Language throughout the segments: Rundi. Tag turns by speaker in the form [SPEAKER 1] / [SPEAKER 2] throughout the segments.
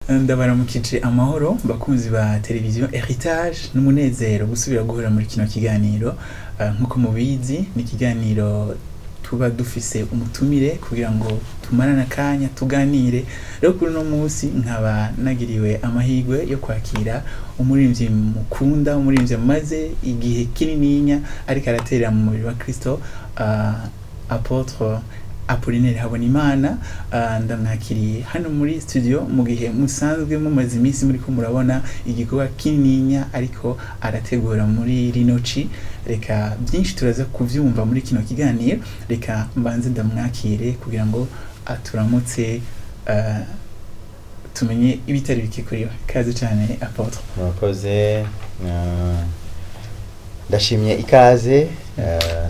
[SPEAKER 1] Ndabaramukije amahoro bakunzi ba televiziyo Heritage, n'umunezero gusubira guhura muri kino kiganiro. Nk'uko mubizi, ni ikiganiro tuba dufise umutumire kugira ngo tumarane akanya tuganire. Rero kuri uno munsi nkaba nagiriwe amahirwe yo kwakira umuririmbyi mukunda, umuririmbyi amaze igihe kinininya ariko araterera mu mubiri wa Kristo, Apôtre Apollinaire Habonimana. Ndamwakiriye hano muri studio mu gihe musanzwe mumaze iminsi muriko murabona igikorwa kinininya ariko arategura muri rino ci. Reka byinshi turaza kuvyumva muri kino kiganiro. Reka mbanze ndamwakire kugira ngo aturamutse, tumenye ibitari bike kuri we. Kaze cyane, Apôtre.
[SPEAKER 2] Murakoze. Ndashimye ikaze.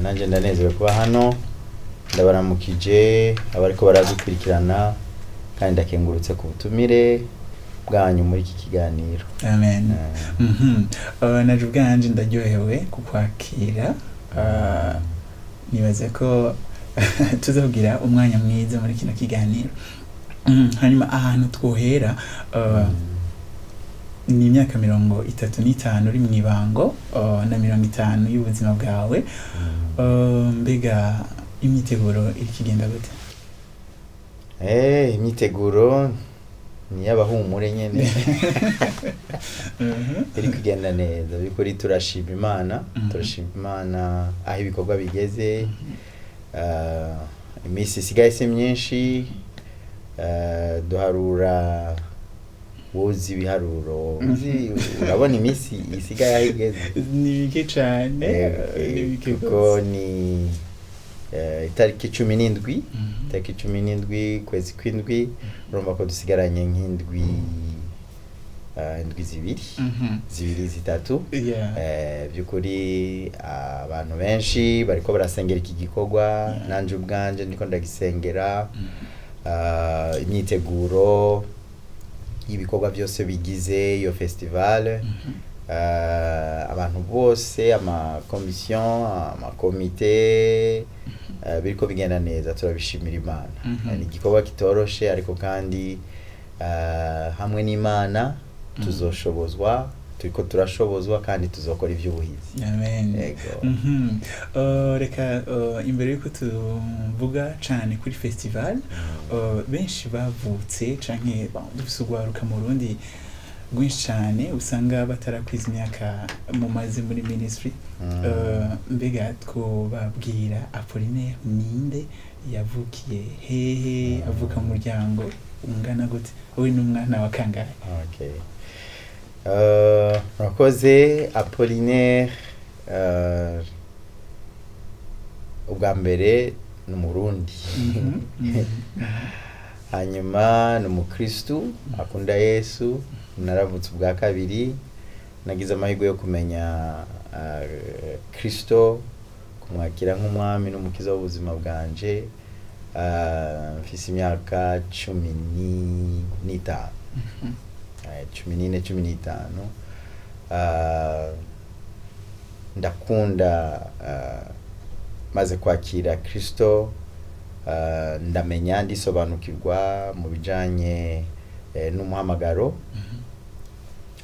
[SPEAKER 2] Nanjye ndanezerewe kuba hano. Ndabaramukije abariko baradukurikirana kandi ndakengurutse ku butumire bwanyu muri iki kiganiro.
[SPEAKER 1] Amen. Naje ubwanje ndaryohewe kukwakira. Nibaza ko tuzogira umwanya mwiza muri kino kiganiro. Hanyuma ahantu twohera ni imyaka 35 uri mw'ibango na 50 y'ubuzima bwawe. Mbega imyiteguro iriko igenda gute?
[SPEAKER 2] Imyiteguro ni iy'abahumure nyene. Iri kugenda neza bikuri, turashima Imana. Turashima Imana aho ibikorwa bigeze. Iminsi isigaye si myinshi. Duharura, wozi ibiharuro uzi, urabona iminsi isigaye aho igeze.
[SPEAKER 1] Ni bike cane. Ni bike
[SPEAKER 2] kuko
[SPEAKER 1] gose.
[SPEAKER 2] Ni itariki 17. Itariki 17 kwezi kw'indwi, urumva ko dusigaranye nk'indwi, indwi 2, 2, 3. By'ukuri abantu benshi bariko barasengera iki gikorwa. Nanje ubwanje ndiko ndagisengera. Imyiteguro y'ibikorwa byose bigize iyo festival, abantu bose, amakomisiyo, amakomite, biriko bigenda neza, turabishimira Imana. Ni igikorwa kitoroshe, ariko kandi hamwe n'Imana tuzoshobozwa, turiko turashobozwa kandi tuzokora ivy'ubuhizi.
[SPEAKER 1] Amen.
[SPEAKER 2] Yego.
[SPEAKER 1] Reka imbere yuko tuvuga cane kuri festival, benshi bavutse canke bon, dufise urwaruka mu Burundi rwinshi cane usanga batarakwiza imyaka mumaze muri ministry. Mbega twobabwira Apollinaire ninde, yavukiye hehe, avuka mu muryango ungana gute, wowe n'umwana wa kangahe?
[SPEAKER 2] Okay. Murakoze. Apollinaire, ubwa mbere ni Umurundi. Hanyuma ni umukristu akunda Yesu. Naravutse ubwa kabiri, nagize amahirwe yo kumenya Kristo, kumwakira nk'umwami n'umukiza w'ubuzima bwanje. Mfise imyaka 15, 14, 15. Ndakunda, maze kwakira Kristo, ndamenya, ndisobanukirwa mu bijanye n'umuhamagaro.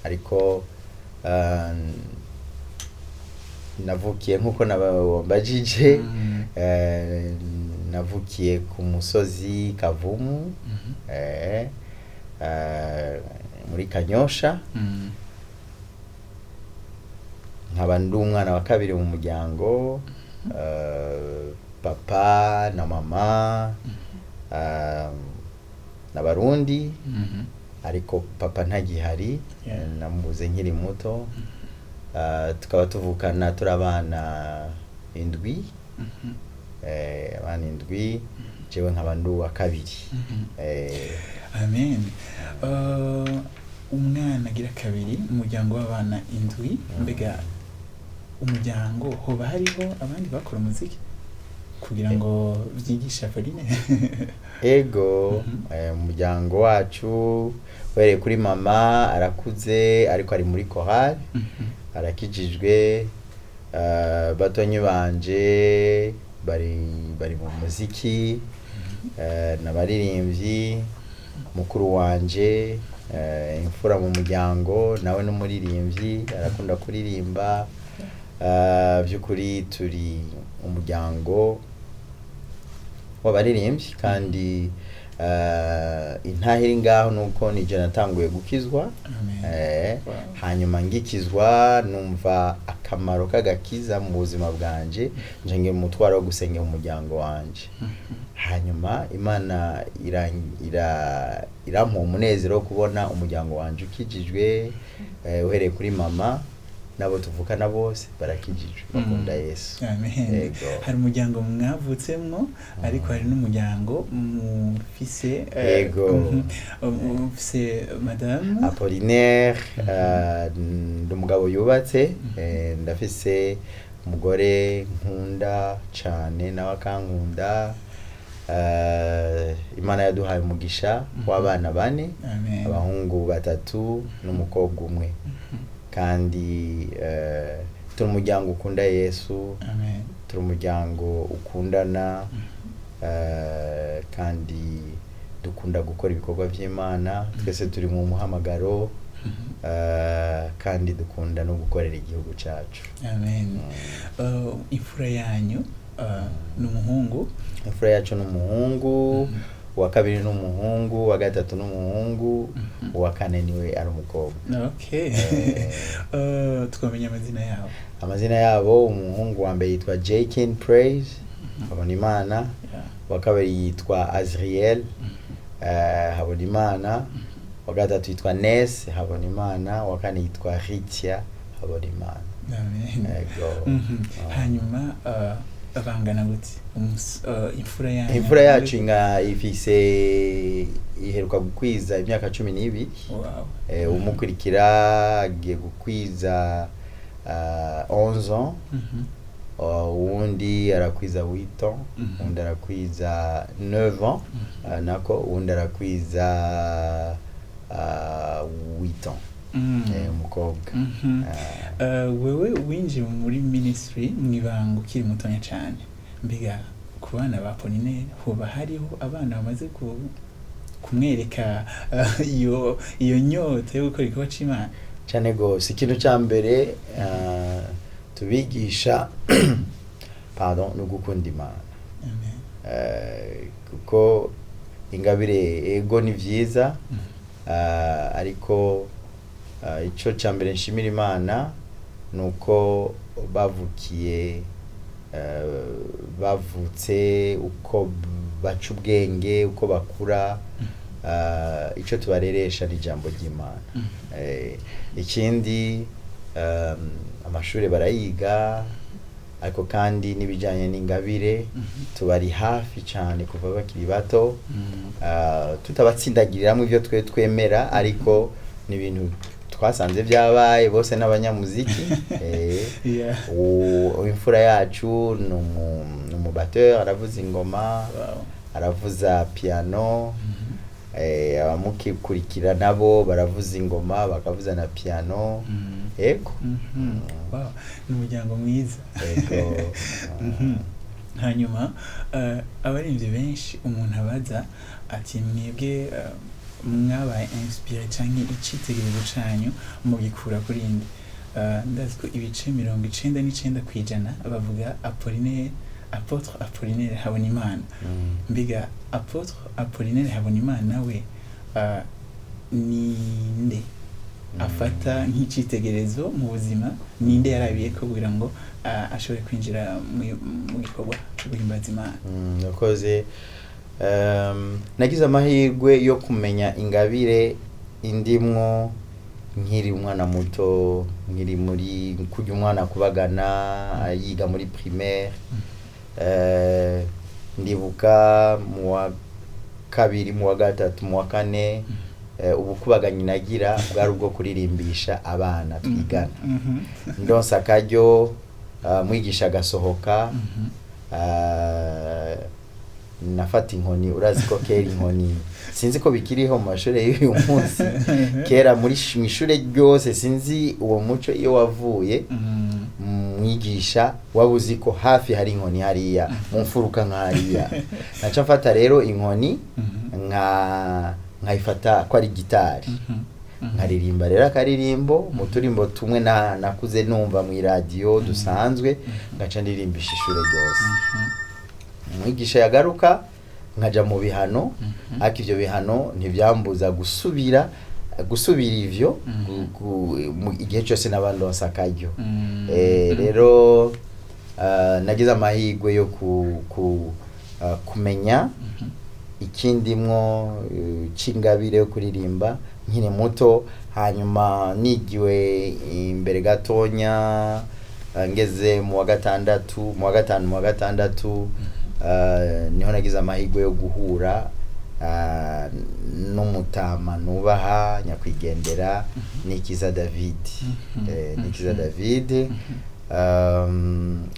[SPEAKER 2] Ariko navukiye, nk'uko nabambajije, navukiye ku musozi Kavumu, muri Kanyosha. Nkaba ndi umwana wa kabiri mu muryango. Papa na mama n'Abarundi, ariko papa ntagihari. Namubuze nkiri muto. Tukaba tuvukana turi abana indwi. Abana indwi, jewe nkaba ndi uwa kabiri.
[SPEAKER 1] Amen. Umwana agira kabiri umuryango w'abana indwi. Mbega umuryango hoba hariho abandi bakora umuziki kugira ngo vyigishe Apollinaire?
[SPEAKER 2] Ego. Umuryango wacu, uhereye kuri mama, arakuze ariko ari muri chorale, arakijijwe. Batonyi banje bari mu muziki, n'abaririmbyi. Mukuru wanje, imfura mu muryango, nawe n'umuririmbyi, arakunda kuririmba. By'ukuri turi umuryango w'abaririmbyi, kandi intahe iri ngaho nuko nije natanguye gukizwa.
[SPEAKER 1] Amen. Wow.
[SPEAKER 2] Hanyuma ngikizwa numva akamaro k'agakiza mu buzima bwanje, nje ngira umutwaro wo gusengera umuryango wanje. Hanyuma Imana irampa umunezero wo kubona umuryango wanje ukijijwe, uhereye kuri mama n'abo tuvukana bose barakijijwe, bakunda Yesu.
[SPEAKER 1] Amen.
[SPEAKER 2] Yego.
[SPEAKER 1] Hari umuryango mwavutsemwo, ariko hari n'umuryango mufise,
[SPEAKER 2] Yego.
[SPEAKER 1] mufise madame
[SPEAKER 2] Apollinaire. Ndi umugabo yubatse, ndafise umugore nkunda cane, nawe akankunda. Imana yaduhaye umugisha w'abana bane,
[SPEAKER 1] Amen.
[SPEAKER 2] abahungu batatu n'umukobwa umwe, kandi turi umuryango ukunda Yesu.
[SPEAKER 1] Amen.
[SPEAKER 2] Turi umuryango ukundana, kandi dukunda gukora ibikorwa by'Imana. Twese turi mu muhamagaro, kandi dukunda no gukorera igihugu cyacu.
[SPEAKER 1] Amen. Imfura yanyu ni umuhungu?
[SPEAKER 2] Imfura yacu ni umuhungu, uwa kabiri ni umuhungu, uwa gatatu ni umuhungu, uwa kane niwe ari umukobwa.
[SPEAKER 1] Okay. Twamenya amazina yabo?
[SPEAKER 2] Amazina yabo, umuhungu wa mbere yitwa Jakin Praise Habonimana, uwa kabiri yitwa Azriel Habonimana, uwa gatatu yitwa Nes Habonimana, uwa kane yitwa Ritia Habonimana.
[SPEAKER 1] Amen.
[SPEAKER 2] Yego.
[SPEAKER 1] Hanyuma bangana gute? Imfura yanyu?
[SPEAKER 2] Imfura yacu inga ifise, iheruka gukwiza imyaka 12.
[SPEAKER 1] Wow.
[SPEAKER 2] Umukurikira agiye gukwiza 11 ans. Uwundi arakwiza 8 ans, uwundi arakwiza 9 ans, nako uwundi arakwiza 8 ans. Umukobwa.
[SPEAKER 1] Wewe winjiye muri ministry mu ibanga ukiri mutonya cyane. Mbega ku bana ba Apollinaire hoba hariho abana bamaze kumwereka iyo nyota yo gukora igikorwa c'Imana?
[SPEAKER 2] Cyane gose. Ikintu cya mbere tubigisha, pardon, ni ugukunda Imana.
[SPEAKER 1] Amen.
[SPEAKER 2] Kuko ingabire, ego, ni vyiza, ariko ico cya mbere nshimira Imana ni uko bavukiye, bavutse uko baca ubwenge, uko bakura, ico tubareresha ni ijambo ry'Imana. Ikindi, amashuri barayiga, ariko kandi n'ibijyanye n'ingabire tubari hafi cyane kuva bakiri bato, tutabatsindagiriramo ibyo twe twemera, ariko ni ibintu twasanze byabaye, bose n'abanyamuziki. Imfura yacu ni umubatteur, aravuza ingoma, aravuza piano. Abamukurikira nabo baravuza ingoma, bakavuza na piano. Yego.
[SPEAKER 1] Wow. Ni umuryango mwiza.
[SPEAKER 2] Yego.
[SPEAKER 1] Hanyuma abaririmbyi benshi umuntu abaza ati: "Mwebwe mwabaye inspiré canke icitegererezo canyu mugikura kuri nde?" Ndazi ko ibice 99% bavuga Apollinaire, Apôtre Apollinaire Habonimana. Mbega Apôtre Apollinaire Habonimana we ninde afata nk'icitegererezo mu buzima? Ninde yarabiye ko kugira ngo ashobore kwinjira mu gikorwa cyo guhimbaza Imana?
[SPEAKER 2] Nakoze, nagize amahirwe yo kumenya ingabire indimwo nkiri umwana muto, nkiri muri kujya umwana kubagana yiga muri primaire. Ndibuka mu wa kabiri, mu wa gatatu, mu wa kane, ubukubaganyi nagira bwari ubwo kuririmbisha abana twigana. Ndonsa akaryo, mwigisha agasohoka, nafata inkoni. Urazi ko kera inkoni, sinzi ko bikiriho mu mashuri y'uyu munsi, kera muri mu ishure ryose, sinzi uwo muco iyo wavuye, mwigisha waba uzi ko hafi hari inkoni hariya mu mfuruka nk'hariya, naca mfata rero inkoni nka Nkayifata ko ari gitari, nkaririmba rero akaririmbo mu turimbo tumwe nakuze numva mu iradiyo dusanzwe, ngaca ndirimbisha ishure ryose. Umwigisha yagaruka nkaja mu bihano, ariko ivyo bihano ntivyambuza gusubira ivyo igihe cyose n'abandonsa akaryo. Rero nagize amahirwe yo kumenya ikindimwo c'ingabire yo kuririmba nkiri muto. Hanyuma nigiwe imbere gatonya, ngeze mu wa gatandatu, mu wa gatanu, mu wa gatandatu, niho nagize amahirwe yo guhura n'umutama nubaha, nyakwigendera Nikiza David. Nikiza David,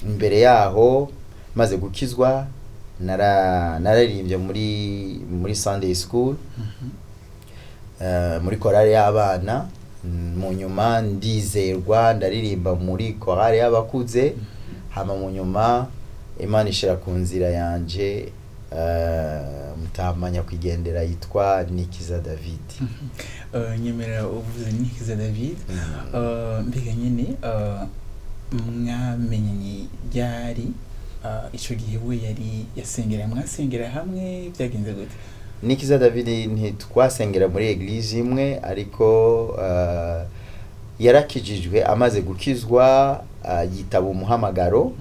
[SPEAKER 2] imbere yaho maze gukizwa nararirimbye muri Sunday school, muri korale y'abana. Mu nyuma ndizerwa, ndaririmba muri korale y'abakuze. Hama mu nyuma Imana ishira ku nzira yanje mutama nyakwigendera yitwa Nikiza David.
[SPEAKER 1] Nyemerera, uvuze Nikiza David, mbega nyine mwamenyanye ryari? Ico gihe we yari yasengera, mwasengera hamwe, byagenze gute?
[SPEAKER 2] Nikiza David ntitwasengera muri église imwe, ariko yarakijijwe. Amaze gukizwa yitaba umuhamagaro,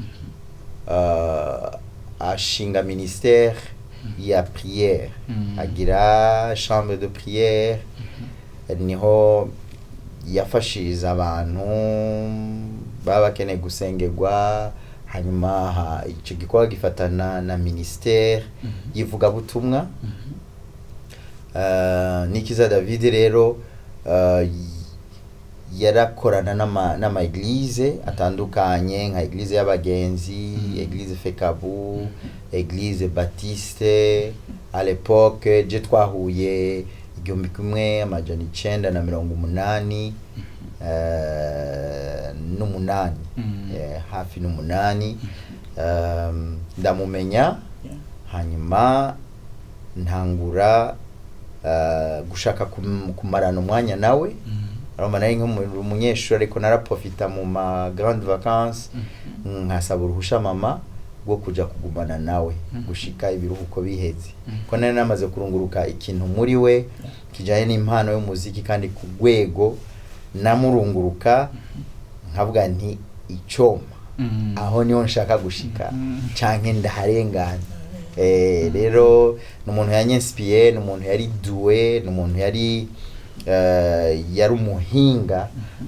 [SPEAKER 2] ashinga ministère ya prière, agira chambre de prière, niho yafashiriza abantu baba bakeneye gusengerwa. Hanyuma ico gikorwa gifatana na ministère y'ivugabutumwa. Nikiza David rero yarakorana n'ama église atandukanye, nka église y'abagenzi, église Fekabu, église Baptiste à l'époque. Je twahuye 1988, hafi n'umunani. Ndamumenya, hanyuma ntangura gushaka kumarana umwanya nawe. Urumva nari nk'umunyeshuri, ariko naraprofita mu ma grande vacances, nkasaba uruhusha mama rwo kuja kugumana nawe gushika ibiruhuko biheze, ko nari namaze kurunguruka ikintu muri we kijanye n'impano y'umuziki, kandi ku rwego namurunguruka nkavuga nti icoma aho niho nshaka gushika canke ndaharengana. Rero ni umuntu yanyinspiye, ni umuntu yari doué, ni umuntu yari umuhinga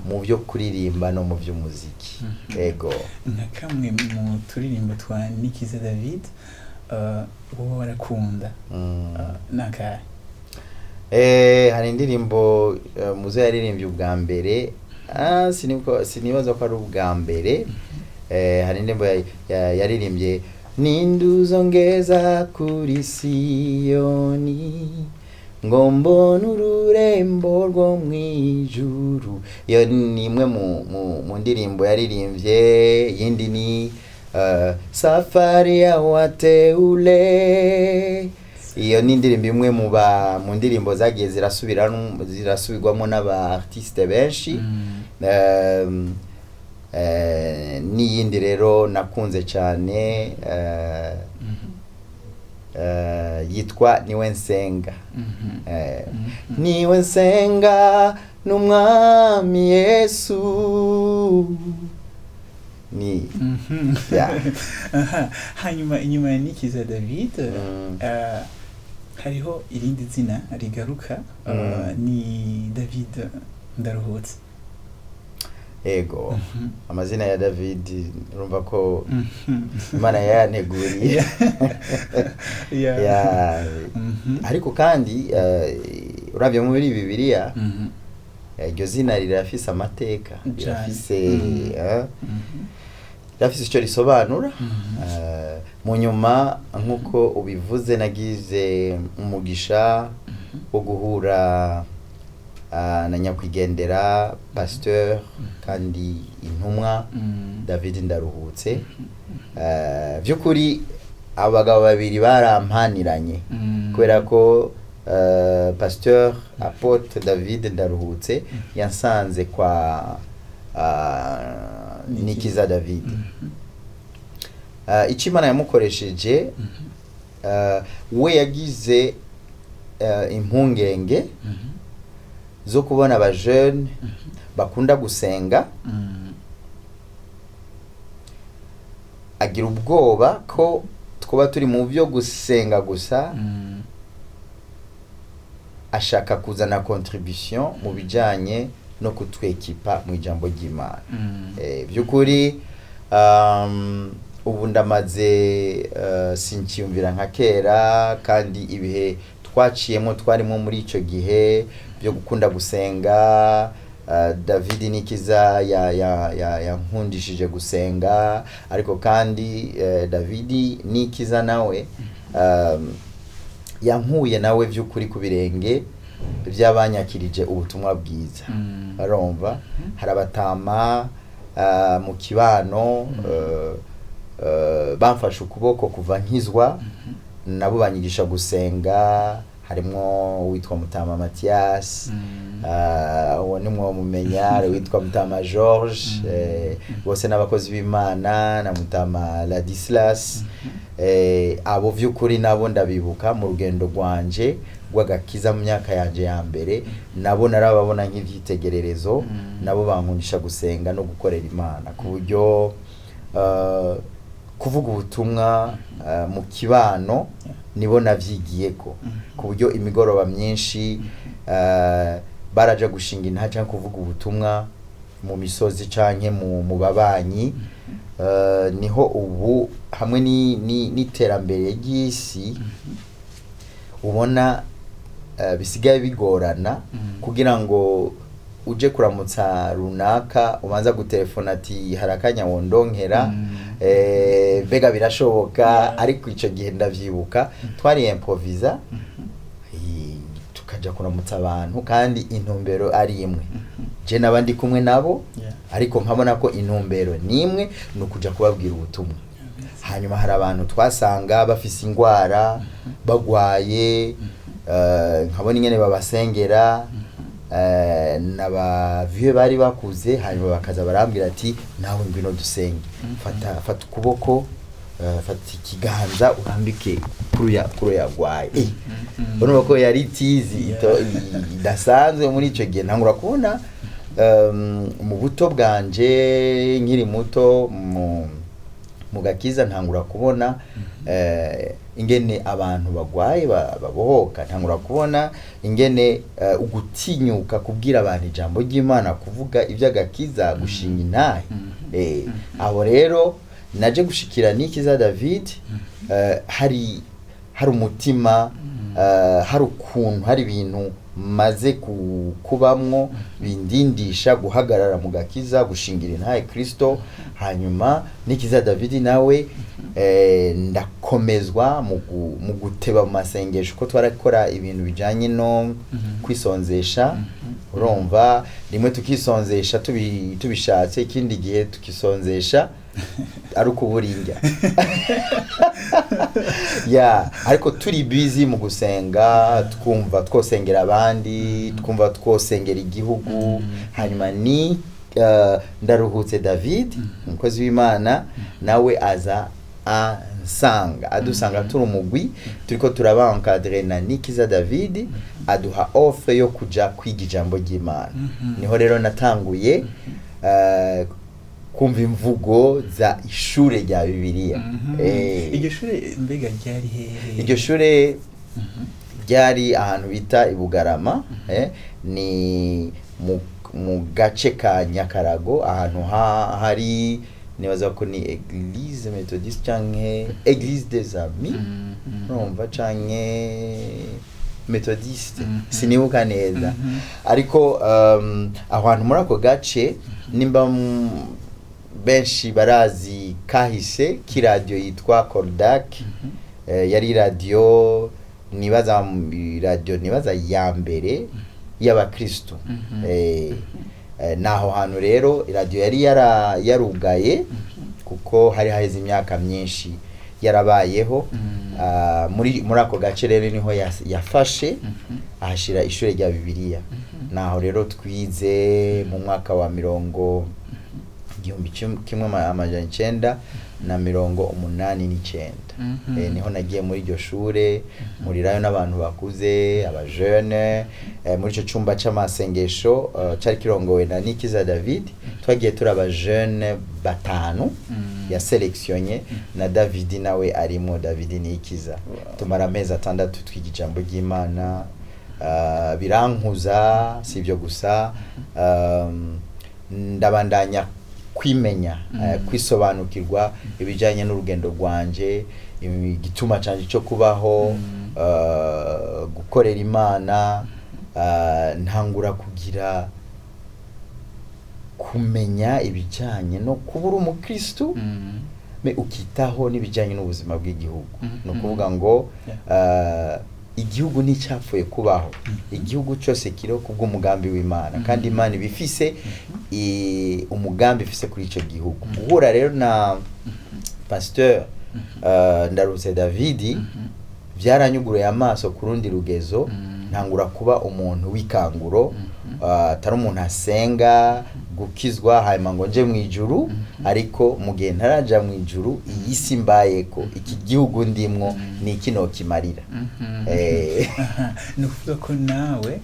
[SPEAKER 2] mu byo kuririmba no mu by'umuziki. Ego.
[SPEAKER 1] Nka kamwe mu turirimbo twa Nikiza David wowe warakunda, nakahe?
[SPEAKER 2] Hari indirimbo muzo yaririmbye ubwa mbere, sinibaza ko ari ubwa mbere. Hari indirimbo yaririmbye ninduzongeza kuri Siyoni ngo mbone ururembo rwo mw'ijuru. Iyo ni imwe mu ndirimbo yaririmbye. Iyindi ni safari ya wateule. Iyo ni indirimbo imwe mu ndirimbo zagiye zirasubirwamo n'aba artiste benshi. N'iyindi rero nakunze cyane yitwa Niwe Nsenga. Niwe nsenga n'umwami Yesu ni Yeah.
[SPEAKER 1] Aha. Hanyuma inyuma ya Nikiza David, hariho irindi zina rigaruka, ni David Ndaruhutse.
[SPEAKER 2] Ego, amazina ya David urumva ko Imana yayanteguriye. Yeah. Ariko kandi uravye muri Bibiliya, iryo zina rirafise amateka,
[SPEAKER 1] Cane.
[SPEAKER 2] rirafise rirafise icyo risobanura. Mu nyuma, nk'uko ubivuze, nagize umugisha wo guhura na nyakwigendera pasteur kandi intumwa David Ndaruhutse. By'ukuri abagabo babiri barampaniranye, kubera ko Pasteur Apôtre David Ndaruhutse yansanze kwa Nikiza David. Icyo Imana yamukoresheje, we yagize impungenge zo kubona abajene bakunda gusenga, agira ubwoba ko twaba turi mu byo gusenga gusa, ashaka kuzana contribution mu bijyanye no kutwekipa mu ijambo ry'Imana. By'ukuri ubu ndamaze sinkiyumvira nka kera, kandi ibihe twaciyemo twarimo muri icyo gihe byo gukunda gusenga, David Nikiza yankundishije gusenga, ariko kandi David Nikiza nawe yankuye nawe by'ukuri ku birenge by'abanyakirije ubutumwa bwiza. Barumva hari abatama mu kibano bamfashe ukuboko kuva nkizwa, nabo banyigisha gusenga, harimwo uwitwa Mutama Mathias, uwo ni mumenya, hari uwitwa Mutama George, bose n'abakozi b'Imana, na Mutama Ladislas. Abo vy'ukuri nabo ndabibuka mu rugendo rwanje rw'agakiza mu myaka yanje ya mbere, nabo narababona nk'ivyitegererezo, nabo bankundisha gusenga no gukorera Imana, ku buryo kuvuga ubutumwa mu kibano nibo navyigiyeko, ku buryo imigoroba myinshi baraja gushinga intahe canke kuvuga ubutumwa mu misozi canke mu babanyi. Niho ubu hamwe n'iterambere ry'isi ubona bisigaye bigorana kugira ngo uje kuramutsa runaka ubanza gutelefona ati hari akanya wondonkera, mbega birashoboka? Ariko ico gihe ndavyibuka twari improvisa, tukaja kuramutsa abantu kandi intumbero ari imwe, je naba ndi kumwe nabo, ariko nkabona ko intumbero ni imwe, ni ukuja kubabwira ubutumwa. Hanyuma hari abantu twasanga bafise ingwara, bagwaye, nkabona ingene babasengera, n'abavieux bari bakuze, hanyuma bakaza barambwira ati nawe ngwino dusenge, fata fata ukuboko, fata ikiganza urambike kuri yagwaye. Urumva ko yari tizi idasanzwe muri ico gihe. Ntangura kubona mu buto bwanje nkiri muto mu gakiza, ntangura kubona ingene abantu bagwaye babohoka, ntangura kubona ingene ugutinyuka kubwira abantu ijambo ry'Imana, kuvuga iby'agakiza, gushinga intahe. Abo rero naje gushikira Nikiza David, hari umutima, hari ukuntu hari ibintu maze kubamwo bindindisha guhagarara mu gakiza, gushingira intahe Kristo. Hanyuma Nikiza David nawe ndakomezwa mu guteba mu masengesho, ko twarakora ibintu bijanye no kwisonzesha. Urumva rimwe tukisonzesha tubishatse, ikindi gihe tukisonzesha ari ukuburinga ya, ariko turi busy mu gusenga, twumva twosengera abandi, twumva twosengera igihugu. Hanyuma ni Ndaruhutse David, umukozi w'Imana, nawe aza ansanga, adusanga turi umugwi turiko turaba encadré na Nikiza David, aduha offre yo kuja kwiga ijambo ry'Imana. Niho rero natanguye kumva imvugo za ishure rya Bibiliya.
[SPEAKER 1] Iryo shure mbega ryari hehe?
[SPEAKER 2] Iryo shure ryari ahantu bita i Bugarama, ni mu gace ka Nyakarago, ahantu hari nibaza ko ni Église Méthodiste canke Église des Amis, urumva, canke Méthodiste, sinibuka neza. Ariko aho hantu muri ako gace, nimba benshi barazi kahise k'iradiyo yitwa Kordak, yari iradiyo nibaza, iradiyo nibaza ya mbere y'abakristo. Naho hantu rero iradiyo yari yarugaye kuko hari haheze imyaka myinshi. yarabayeho.
[SPEAKER 1] Mm.
[SPEAKER 2] Muri ako gace rero niho yafashe ahashira ishure rya Bibiliya. Naho rero twize mu mwaka wa mirongo 1989. Niho nagiye muri iryo shure, murirayo n'abantu bakuze, abajene, muri ico cumba c'amasengesho cari kirongowe na Nikiza David. Twagiye turi abajene batanu yaseleksionye, na David nawe arimo, David Nikiza. Tumara amezi 6 twiga ijambo ry'Imana. Birankuza. Si ibyo gusa, ndabandanya kwimenya, kwisobanukirwa ibijyanye n'urugendo rwanje, igituma canje cyo kubaho, gukorera Imana. Ntangura kugira kumenya ibijyanye no kuba uri umukristu, mais ukitaho n'ibijyanye n'ubuzima bw'igihugu. Ni ukuvuga ngo igihugu nticyapfuye kubaho, igihugu cyose kiriho kubw'umugambi w'Imana, kandi Imana iba ifise umugambi ifise kuri icyo gihugu. Guhura rero na pasteur Ndarutse Davidi byaranyuguruye amaso ku rundi rugezo. Ntangura kuba umuntu w'ikanguro, atari umuntu asenga gukizwa hanyuma ngo nje mu ijuru, ariko mu gihe ntaraja mu ijuru, iyi si mbayeko, iki gihugu ndimwo, ni iki nokimarira?
[SPEAKER 1] Aha, ni ukuvuga ko nawe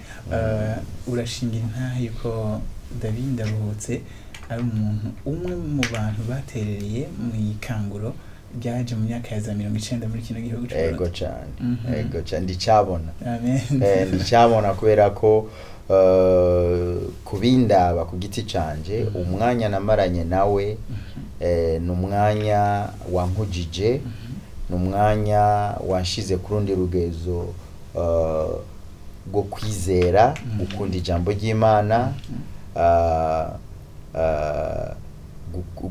[SPEAKER 1] urashingira intahe yuko David Ndaruhutse ari umuntu umwe mu bantu baterereye mu ikanguro ryaje mu myaka ya za 90 muri kino gihugu c'u
[SPEAKER 2] Ego
[SPEAKER 1] Burundi.
[SPEAKER 2] cane. Ego cane, ndicabona.
[SPEAKER 1] Amen.
[SPEAKER 2] Ndicabona kubera ko kubindaba ku giti canje, umwanya namaranye nawe ni umwanya wankujije, ni umwanya wanshize ku rundi rugezo rwo kwizera, gukunda ijambo ry'Imana,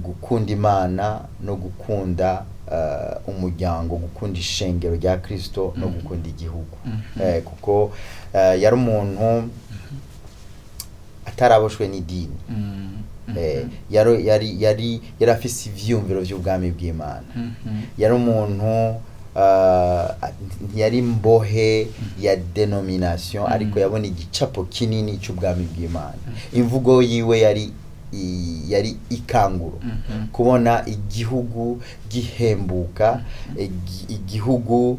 [SPEAKER 2] gukunda Imana no gukunda umuryango, gukunda ishengero rya Kristo no gukunda igihugu. Kuko yari umuntu ataraboshwe n'idini. Yari afise ivyiyumviro vy'ubwami bw'Imana. Yari umuntu ntiyari imbohe ya dénomination, ariko yabona igicapo kinini cy'ubwami bw'Imana. Imvugo yiwe yari ikanguro, kubona igihugu gihembuka, igihugu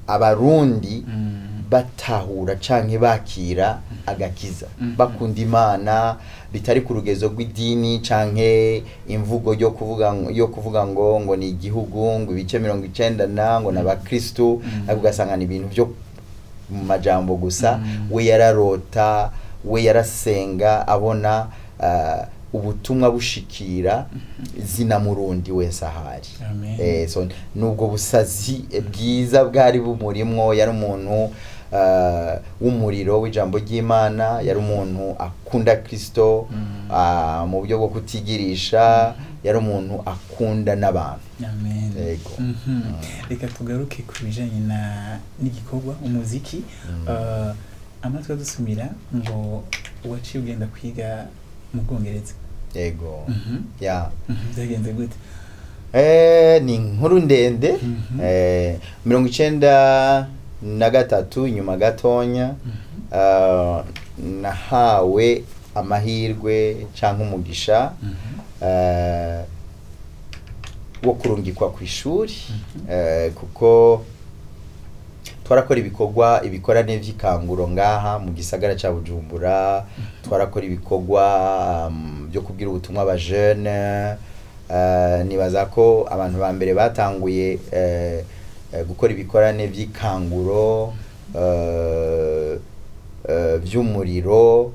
[SPEAKER 2] abarundi batahura canke bakira agakiza, bakunda Imana bitari ku rugezo rw'idini canke imvugo yo kuvuga ngo ni igihugu, ngo ibice 90 na ngo n'abakristu, ariko ugasanga ni ibintu byo mu majambo gusa. We yararota, we yarasenga abona ubutumwa bushikira zina murundi wese ahari.
[SPEAKER 1] Amen.
[SPEAKER 2] So nubwo busazi bwiza bwari bumurimwo. Yari umuntu w'umuriro w'ijambo ry'Imana, yari umuntu akunda Kristo mu buryo bwo kutigirisha, yari umuntu akunda n'abantu.
[SPEAKER 1] Amen.
[SPEAKER 2] Yego.
[SPEAKER 1] Reka tugaruke ku bijanye na n'igikorwa umuziki. Amatwi adusumira ngo waciye ugenda kwiga mu Bwongereza.
[SPEAKER 2] Yego. Ya.
[SPEAKER 1] Byagenze gute?
[SPEAKER 2] Ni inkuru ndende. 93, inyuma gatonya, nahawe amahirwe canke umugisha wo kurungikwa ku ishuri, kuko twarakora ibikorwa, ibikorane vy'ikanguro ngaha mu gisagara ca Bujumbura. Twarakora ibikorwa byo kubwira ubutumwa abajene. Nibaza ko abantu ba mbere batanguye gukora ibikorane vy'ikanguro vy'umuriro,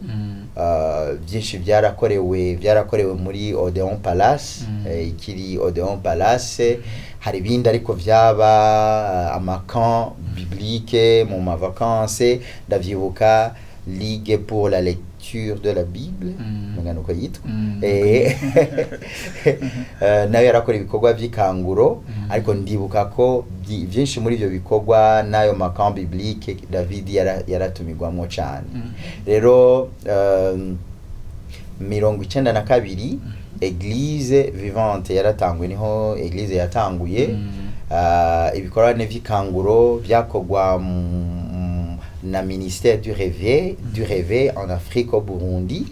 [SPEAKER 2] byinshi byarakorewe muri Odeon Palace. Ikiri Odeon Palace, hari ibindi ariko vyaba amacamp biblique mu ma vacances. Ndavyibuka Ligue pour la lecture de la Bible, mugano uko yitwa. Nayo yarakora ibikorwa vy'ikanguro, ariko ndibuka ko byinshi muri ivyo bikorwa n'ayo macamp biblique David yaratumirwamwo cane. Rero 92 Eglise Vivante yaratanguye, niho Eglise yatanguye. Ibikorane vy'ikanguro vyakorwa na ministère du réveil en Afrique au Burundi.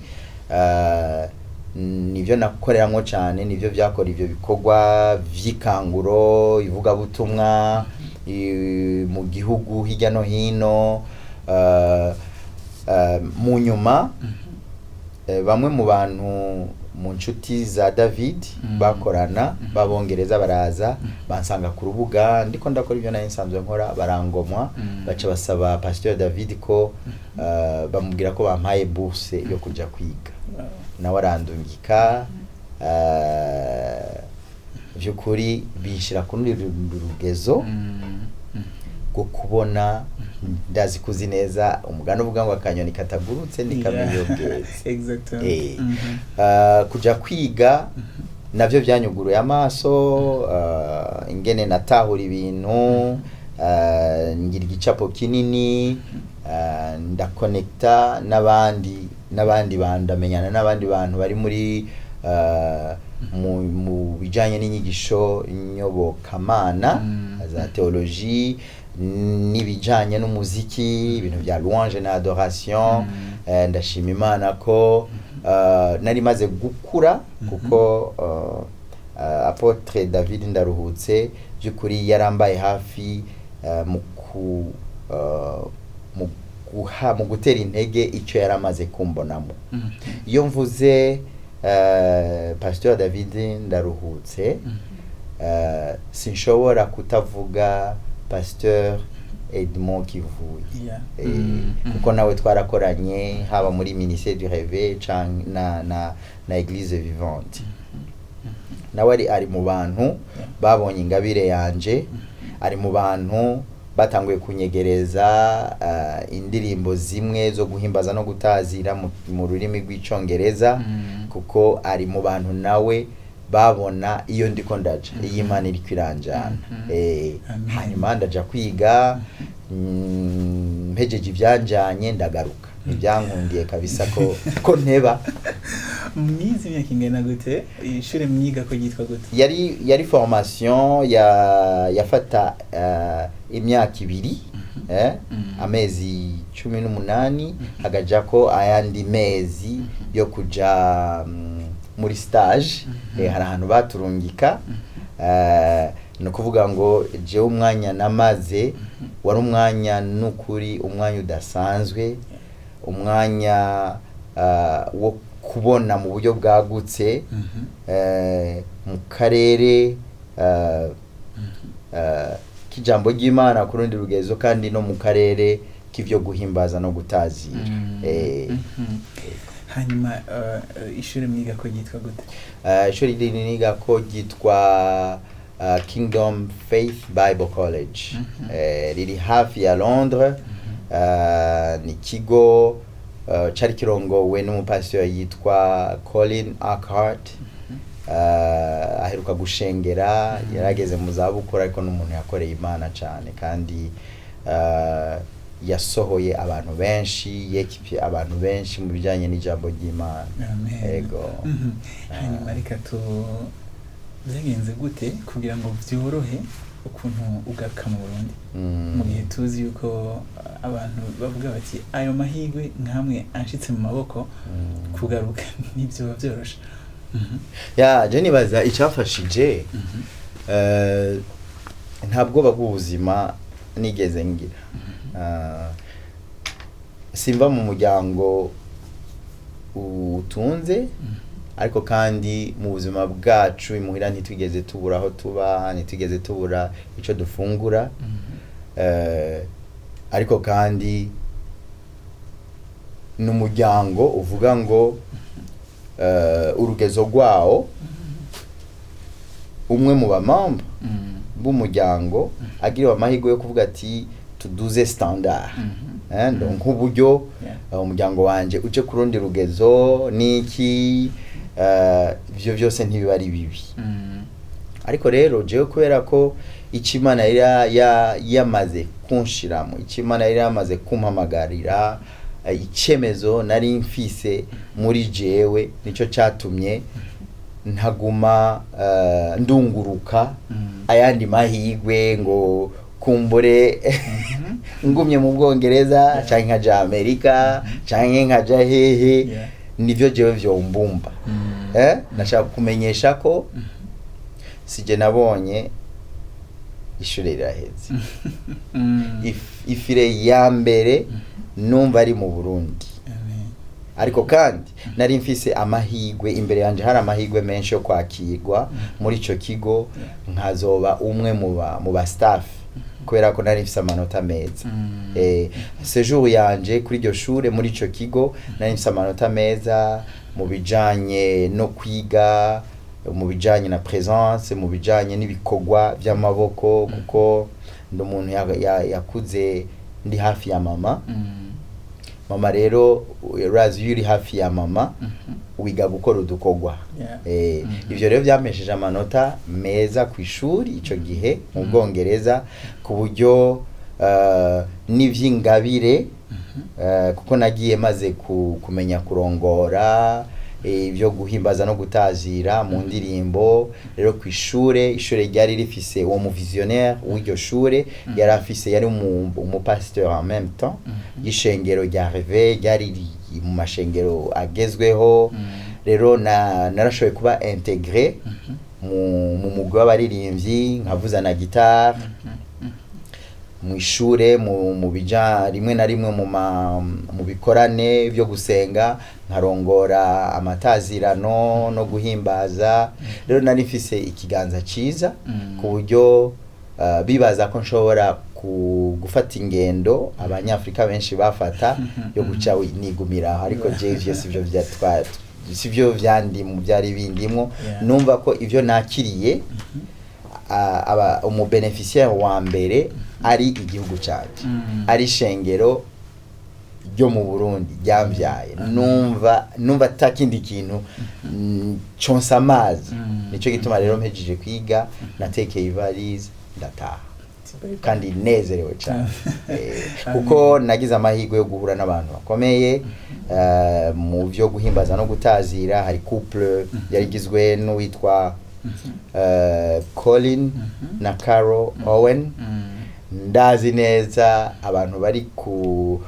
[SPEAKER 2] Nivyo nakoreramwo cane, nivyo vyakora ivyo bikorwa vy'ikanguro, ivugabutumwa mu gihugu hirya no hino. Mu nyuma bamwe mu bantu mu nshuti za David bakorana b'abongereza baraza bansanga ku rubuga ndiko ndakora ibyo nari nsanzwe nkora, barangomwa, baca basaba Pasteur David ko bamubwira ko bampaye bourse yo kuja kwiga. Nawe arandungika. Vy'ukuri binshira ku rundi rugezo rwo kubona. Ndazi kuzi neza umugani uvuga ngo akanyoni katagurutse ntikamenya iyo bweze.
[SPEAKER 1] Exactement.
[SPEAKER 2] Kuja kwiga navyo byanyuguruye amaso, ingene natahura ibintu, ngira igicapo kinini, ndakonekta n'abandi bantu, ndamenyana n'abandi bantu bari muri mu bijanye n'inyigisho nyobokamana za théologie n'ibijanye n'umuziki, ibintu bya louange na adoration. Ndashima Imana ko nari maze gukura, kuko Apôtre David Ndaruhutse by'ukuri yarambaye hafi mu guha, mu gutera intege icyo yari amaze kumbonamo. Iyo mvuze Pasteur David Ndaruhutse, sinshobora kutavuga Pasteur Edmond Kivuye. Kuko nawe twarakoranye, haba muri ministère du réveil canke na Eglise Vivante. Nawe ari mu bantu babonye ingabire yanje, ari mu bantu batanguye kunyegereza indirimbo zimwe zo guhimbaza no gutazira mu rurimi rw'icongereza, kuko ari mu bantu nawe babona iyo ndiko ndaja, iyi Imana iriko iranjana.
[SPEAKER 1] Amen.
[SPEAKER 2] Hanyuma ndaja kwiga, mpejeje ibyanjanye ndagaruka. Ntibyankundiye kabisa ko nteba.
[SPEAKER 1] Mwize imyaka ingana gute? Ishure mwiga ko ryitwa gute?
[SPEAKER 2] Yari formation ya yafata imyaka 2, amezi 18, hagajako ayandi mezi yo kuja muri stage. Hari ahantu baturungika. Ni ukuvuga ngo jewe umwanya namaze wari umwanya n'ukuri, umwanya udasanzwe, umwanya wo kubona mu buryo bwagutse mu karere k'ijambo ry'Imana ku rundi rugezo, kandi no mu karere k'ivyo guhimbaza no gutazira.
[SPEAKER 1] Hanyuma ishure mwiga ko ryitwa gute?
[SPEAKER 2] Ishuri niga ko ryitwa Kingdom Faith Bible College. Riri hafi ya Londres. Ni ikigo cari kirongowe n'umupasiteri yitwa Colin Urquhart. Aheruka gushengera, yarageze mu zabukuru, ariko n'umuntu yakoreye Imana cyane, kandi yasohoye abantu benshi, yekipye abantu benshi mu bijyanye n'ijambo ry'Imana.
[SPEAKER 1] Amen.
[SPEAKER 2] Ego.
[SPEAKER 1] Hanyuma reka tu byagenze gute kugira ngo byorohe ukuntu ugaruka mu Burundi, mu gihe tuzi yuko abantu bavuga bati ayo mahirwe nkamwe anshitse mu maboko, kugaruka ntibyoba byoroshe?
[SPEAKER 2] Ya, je nibaza icyafashije, nta bwoba bw'ubuzima nigeze ngira. Simva mu muryango utunze, ariko kandi mu buzima bwacu imuhira ntitwigeze tubura aho tuba, ntitwigeze tubura icyo dufungura. Ariko kandi ni umuryango uvuga ngo urugezo rwawo, umwe mu bamamba b'umuryango agiriwe amahirwe yo kuvuga ati tuduze standard, nk'uburyo umuryango wanje uje ku rundi rugezo niki, ivyo byose ntibiba ari bibi. Ariko rero jewe kubera ko icyo Imana yari yamaze kunshiramo, icyo Imana yari yamaze kumpamagarira, icyemezo nari mfise muri jewe, nicyo cyatumye ntaguma ndunguruka ayandi mahigwe ngo kumbure ngumye mu Bwongereza canke nkaja Amerika canke nkaja hehe. Nivyo jewe vyombumba. Nashaka kumenyesha ko sije nabonye ishure riraheze. Ifire ya mbere numva ari mu Burundi.
[SPEAKER 1] Amen.
[SPEAKER 2] Ariko kandi nari mfise amahigwe imbere yanje, hari amahigwe menshi yo kwakirwa muri ico kigo, nkazoba umwe mu ba staff, kubera ko nari mfise amanota meza. Séjour yanje kuri iryo shure, muri ico kigo, nari mfise amanota meza mu bijanye no kwiga, mu bijanye na présence, mu bijanye n'ibikorwa vy'amaboko, kuko ndi umuntu yakuze ndi hafi ya mama. Mama rero, urazi iyo uri hafi ya mama wiga gukora udukorwa. Ivyo rero byampesheje amanota meza ku ishuri ico gihe mu Bwongereza, ku buryo n'ivy'ingabire, kuko nagiye maze kumenya kurongora ibyo guhimbaza no gutazira mu ndirimbo. Rero ku ishure, ishure ryari rifise uwo mu visionnaire w'iryo shure, yari afise, yari umupasteur en même temps y'ishengero rya Réveil, ryari riri mu mashengero agezweho. Rero narashoboye kuba intégré mu mugwi w'abaririmbyi, nkavuza na guitare mu ishure, mu bija rimwe na rimwe mu bikorane byo gusenga, nkarongora amatazirano no guhimbaza. Rero nari mfise ikiganza ciza ku buryo bibaza ko nshobora gufata ingendo abanyafrika benshi bafata yo guca nigumira aho, ariko jewe ivyo sivyo sivyo vyandi byari bindimwo. Numva ko ivyo nakiriye, aba umu bénéficiaire wa mbere ari igihugu canje, ari ishengero ryo mu Burundi ryamvyaye. Numva atakindi kintu consa amazi. Nico gituma rero mpejeje kwiga natekeye ivalise ndataha, kandi nezerewe cyane, kuko nagize amahirwe yo guhura n'abantu bakomeye mu byo guhimbaza no gutazira. Hari couple yari igizwe n'uwitwa Colin na Carol Owen. Ndazi neza abantu bari ku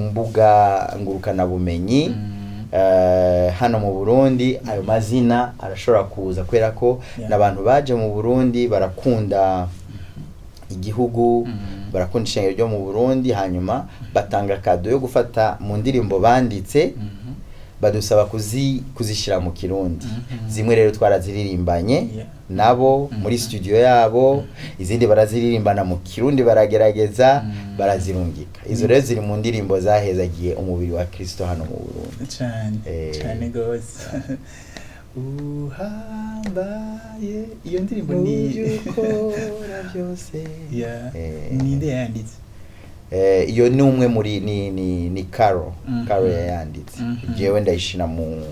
[SPEAKER 2] mbuga ngurukanabumenyi hano mu Burundi, ayo mazina arashobora kuza, kubera ko n'abantu baje mu Burundi barakunda igihugu, barakunda ishengero ryo mu Burundi. Hanyuma batanga cadeau yo gufata mu ndirimbo banditse, badusaba kuzishyira mu Kirundi. Zimwe rero twaraziririmbanye nabo muri studio yabo, izindi baraziririmbana mu Kirundi, baragerageza, barazirungika. Izo rero ziri mu ndirimbo zahezagiye umubiri wa Kristo hano mu Burundi.
[SPEAKER 1] Cyane. Cyane gose. Uhambaye, iyo ndirimbo ni
[SPEAKER 2] Mu byo ukora byose.
[SPEAKER 1] Ninde yanditse?
[SPEAKER 2] Iyo ni umwe muri ni Caro. Caro yayanditse. Jewe ndayishira mu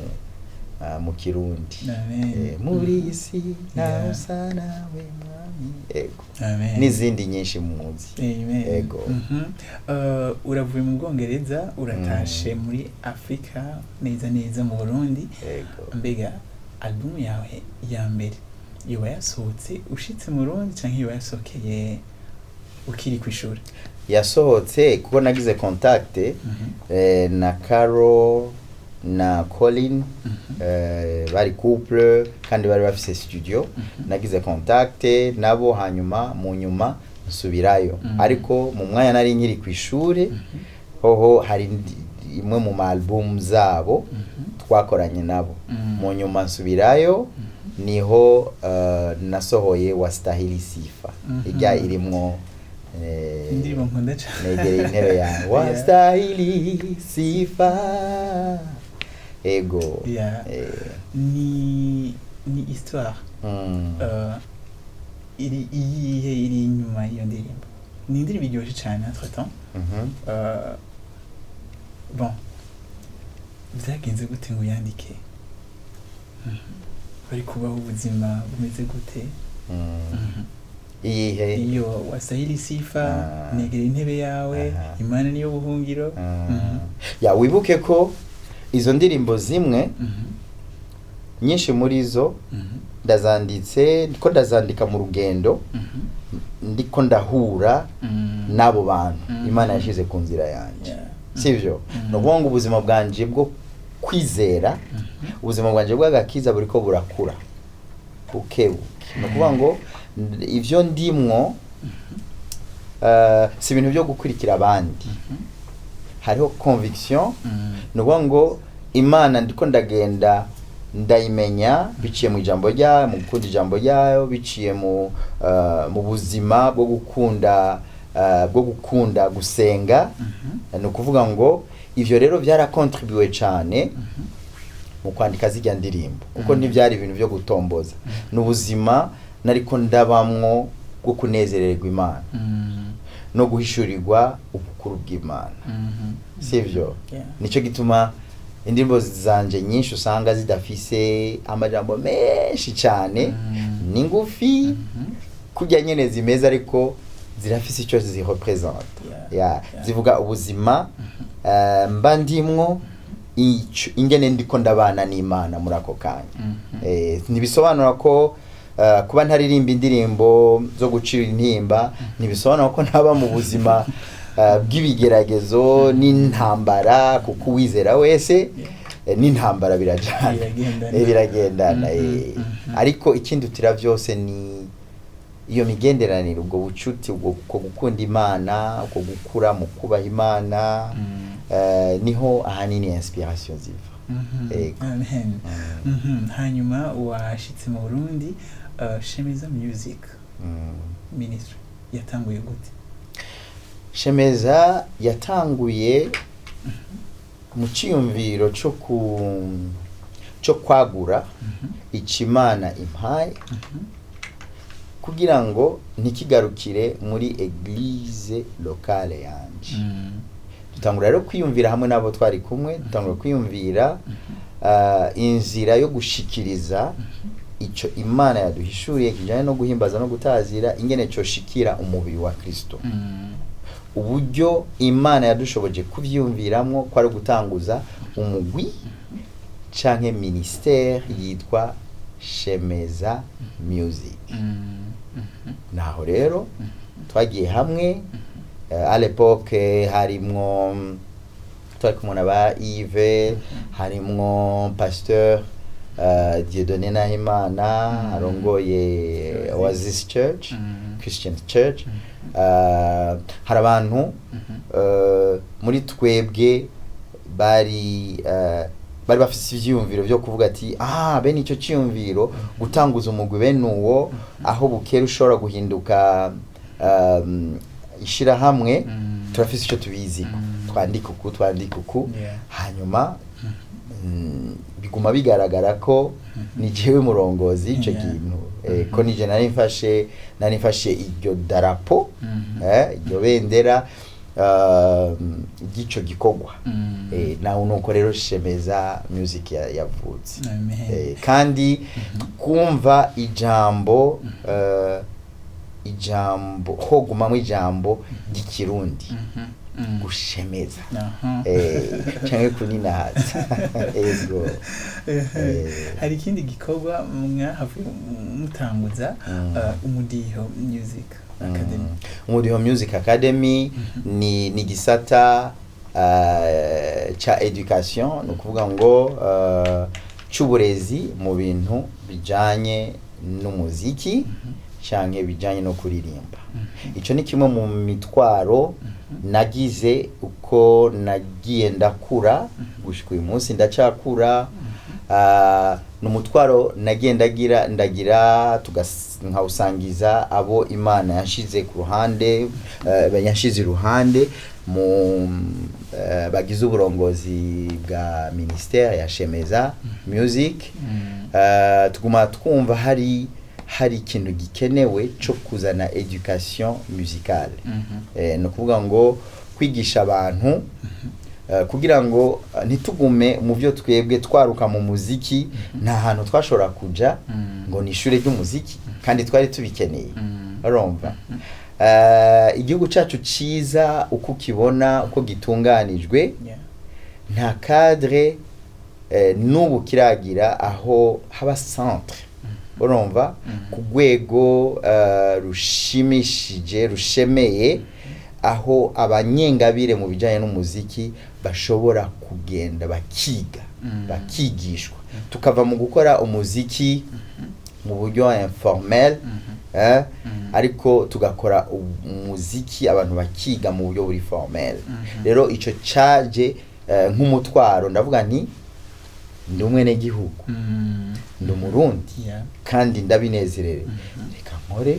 [SPEAKER 2] Kirundi.
[SPEAKER 1] Amen.
[SPEAKER 2] Muri iyi si ntawe usa nawe mwami, ego.
[SPEAKER 1] Amen.
[SPEAKER 2] N'izindi nyinshi muzi.
[SPEAKER 1] Amen.
[SPEAKER 2] Ego.
[SPEAKER 1] Uravuye mu Bwongereza, uratashe muri Afrika, neza neza mu Burundi.
[SPEAKER 2] Ego.
[SPEAKER 1] Mbega album yawe ya mbere yoba yasohotse ushitse mu Burundi canke yoba yasohokeye ukiri kw'ishuri?
[SPEAKER 2] Yasohotse kuko nagize contact na Caro na Colin. Bari couple kandi bari bafise studio. Nagize contact nabo, hanyuma mu nyuma nsubirayo. Ariko mu mwanya nari nkiri ku ishure hoho, hari imwe mu ma album zabo twakoranye nabo. Mu nyuma nsubirayo, niho nasohoye Wastahili Sifa, ijya irimwo
[SPEAKER 1] Indirimbo nkunda cane.
[SPEAKER 2] Negereye intebe yawe, wastahili sifa, ego.
[SPEAKER 1] Ni histoire iri iyihe iri inyuma y'iyo ndirimbo? Ni indirimbo iryoshe cane entre temps. Bon, vyagenze gute ngo uyandike? Bari kubaho ubuzima bumeze gute?
[SPEAKER 2] Iyihe?
[SPEAKER 1] Iyo Wastahili Sifa, negera intebe yawe, Imana niyo buhungiro.
[SPEAKER 2] Ya, wibuke ko izo ndirimbo zimwe Nyinshi muri zo ndazanditse, ndiko ndazandika mu rugendo, ndiko ndahura n'abo bantu Imana yashyize ku nzira yanjye, sibyo? Ni ukuvuga ngo ubuzima bwanje bwo kwizera, ubuzima bwanje bw'agakiza buriko burakura buke buke. Ni ukuvuga ngo ivyo ndimwo si ibintu byo gukurikira abandi, hariho conviction. Ni ukuvuga ngo Imana ndiko ndagenda ndayimenya biciye mu ijambo ryayo, mu gukunda ijambo ryayo, biciye mu buzima bwo gukunda gusenga. Ni ukuvuga ngo ivyo rero byarakontribuwe cyane mu kwandika zirya ndirimbo, kuko ntibyari ibintu byo gutomboza, ni ubuzima nariko ndabamwo bwo kunezererwa Imana no guhishurirwa ubukuru bw'Imana, sivyo?
[SPEAKER 1] Yeah.
[SPEAKER 2] Nicyo gituma indirimbo zanje nyinshi usanga zidafise amajambo menshi cyane, ni ngufi kurya nyene zimeze, ariko zirafise icyo zirepresente. Yeah. Zivuga ubuzima mba ndimwo, ingene ndiko ndabana n'Imana muri ako kanya. Ntibisobanura ko kuba ntaririmba indirimbo zo gucira intimba, ntibisobanura ko ntaba mu buzima bw'ibigeragezo n'intambara, kuko uwizera wese n'intambara birajana.
[SPEAKER 1] Biragendana.
[SPEAKER 2] Biragendana. Ariko ikindutira byose ni iyo migenderanire, ubwo bucuti, ubwo uko gukunda Imana, uko gukura mu kubaha Imana. Niho ahanini inspiration ziva. Ego.
[SPEAKER 1] Amen. Hanyuma washitse mu Burundi, Shemeza Music Ministry yatanguye gute?
[SPEAKER 2] Shemeza yatanguye mu ciyumviro cyo kwagura icimana impaye, kugira ngo ntikigarukire muri église locale yanje. Dutangura rero kwiyumvira hamwe n'abo twari kumwe, dutangura kwiyumvira inzira yo gushikiriza icyo Imana yaduhishuriye kijyanye no guhimbaza no gutazira, ingene coshikira umubiri wa Kristo. Uburyo Imana yadushoboje kuvyiyumviramwo ko ari gutanguza umugwi canke ministère yitwa Shemeza Music. Naho rero twagiye hamwe, à l'époque harimwo, twari kumwe na ba Yves, harimwo pasteur Dieudonné Nahimana arongoye Oasis Church, Christian Church. Hari abantu muri twebwe bari bafise ivyiyumviro vyo kuvuga ati: "Ah, bene ico ciyumviro, gutanguza umugwi bene uwo, aho bukera ushobora guhinduka ishirahamwe, turafise ico tubiziko, twandika uku, twandika uku." Hanyuma biguma bigaragara ko ni jewe murongozi ico kintu, ko nije nari mfashe iryo darapo, iryo bendera ry'ico gikorwa. Nawe nuko rero Shemeza Music yavutse.
[SPEAKER 1] Amen.
[SPEAKER 2] Kandi twumva ijambo ijambo hogumamwo ijambo ry'Ikirundi gushemeza canke kuninahaza, ego.
[SPEAKER 1] Hari ikindi gikorwa mwahavuye mutanguza, Umudiho Music Academy.
[SPEAKER 2] Umudiho Music Academy ni gisata ca education, ni ukuvuga ngo c'uburezi mu bintu bijanye n'umuziki canke bijanye no kuririmba. Ico ni kimwe mu mitwaro nagize uko nagiye ndakura gushika uyu munsi, ndacakura. Ni umutwaro nagiye ndagira nkawusangiza abo Imana yanshize ku ruhande, yanshize iruhande mu bagize uburongozi bwa ministère ya Shemeza Music. Tuguma twumva hari ikintu gikenewe cyo kuzana education musicale. Ni ukuvuga ngo kwigisha abantu kugira ngo ntitugume mu byo twebwe twaruka mu muziki, nta hantu twashobora kuja ngo ni ishure ry'umuziki kandi twari tubikeneye. Urumva, igihugu cyacu ciza uko ukibona, uko gitunganijwe, nta cadre. N'ubu kiragira aho haba centre, urumva, ku rwego rushimishije, rushemeye, aho abanyengabire mu bijyanye n'umuziki bashobora kugenda bakiga, bakigishwa, tukava mu gukora umuziki mu buryo informel, ariko tugakora umuziki abantu bakiga mu buryo buri formel. Rero ico caje nk'umutwaro. Ndavuga nti ndi umwenegihugu, ndi Umurundi, kandi ndabinezerere, reka nkore,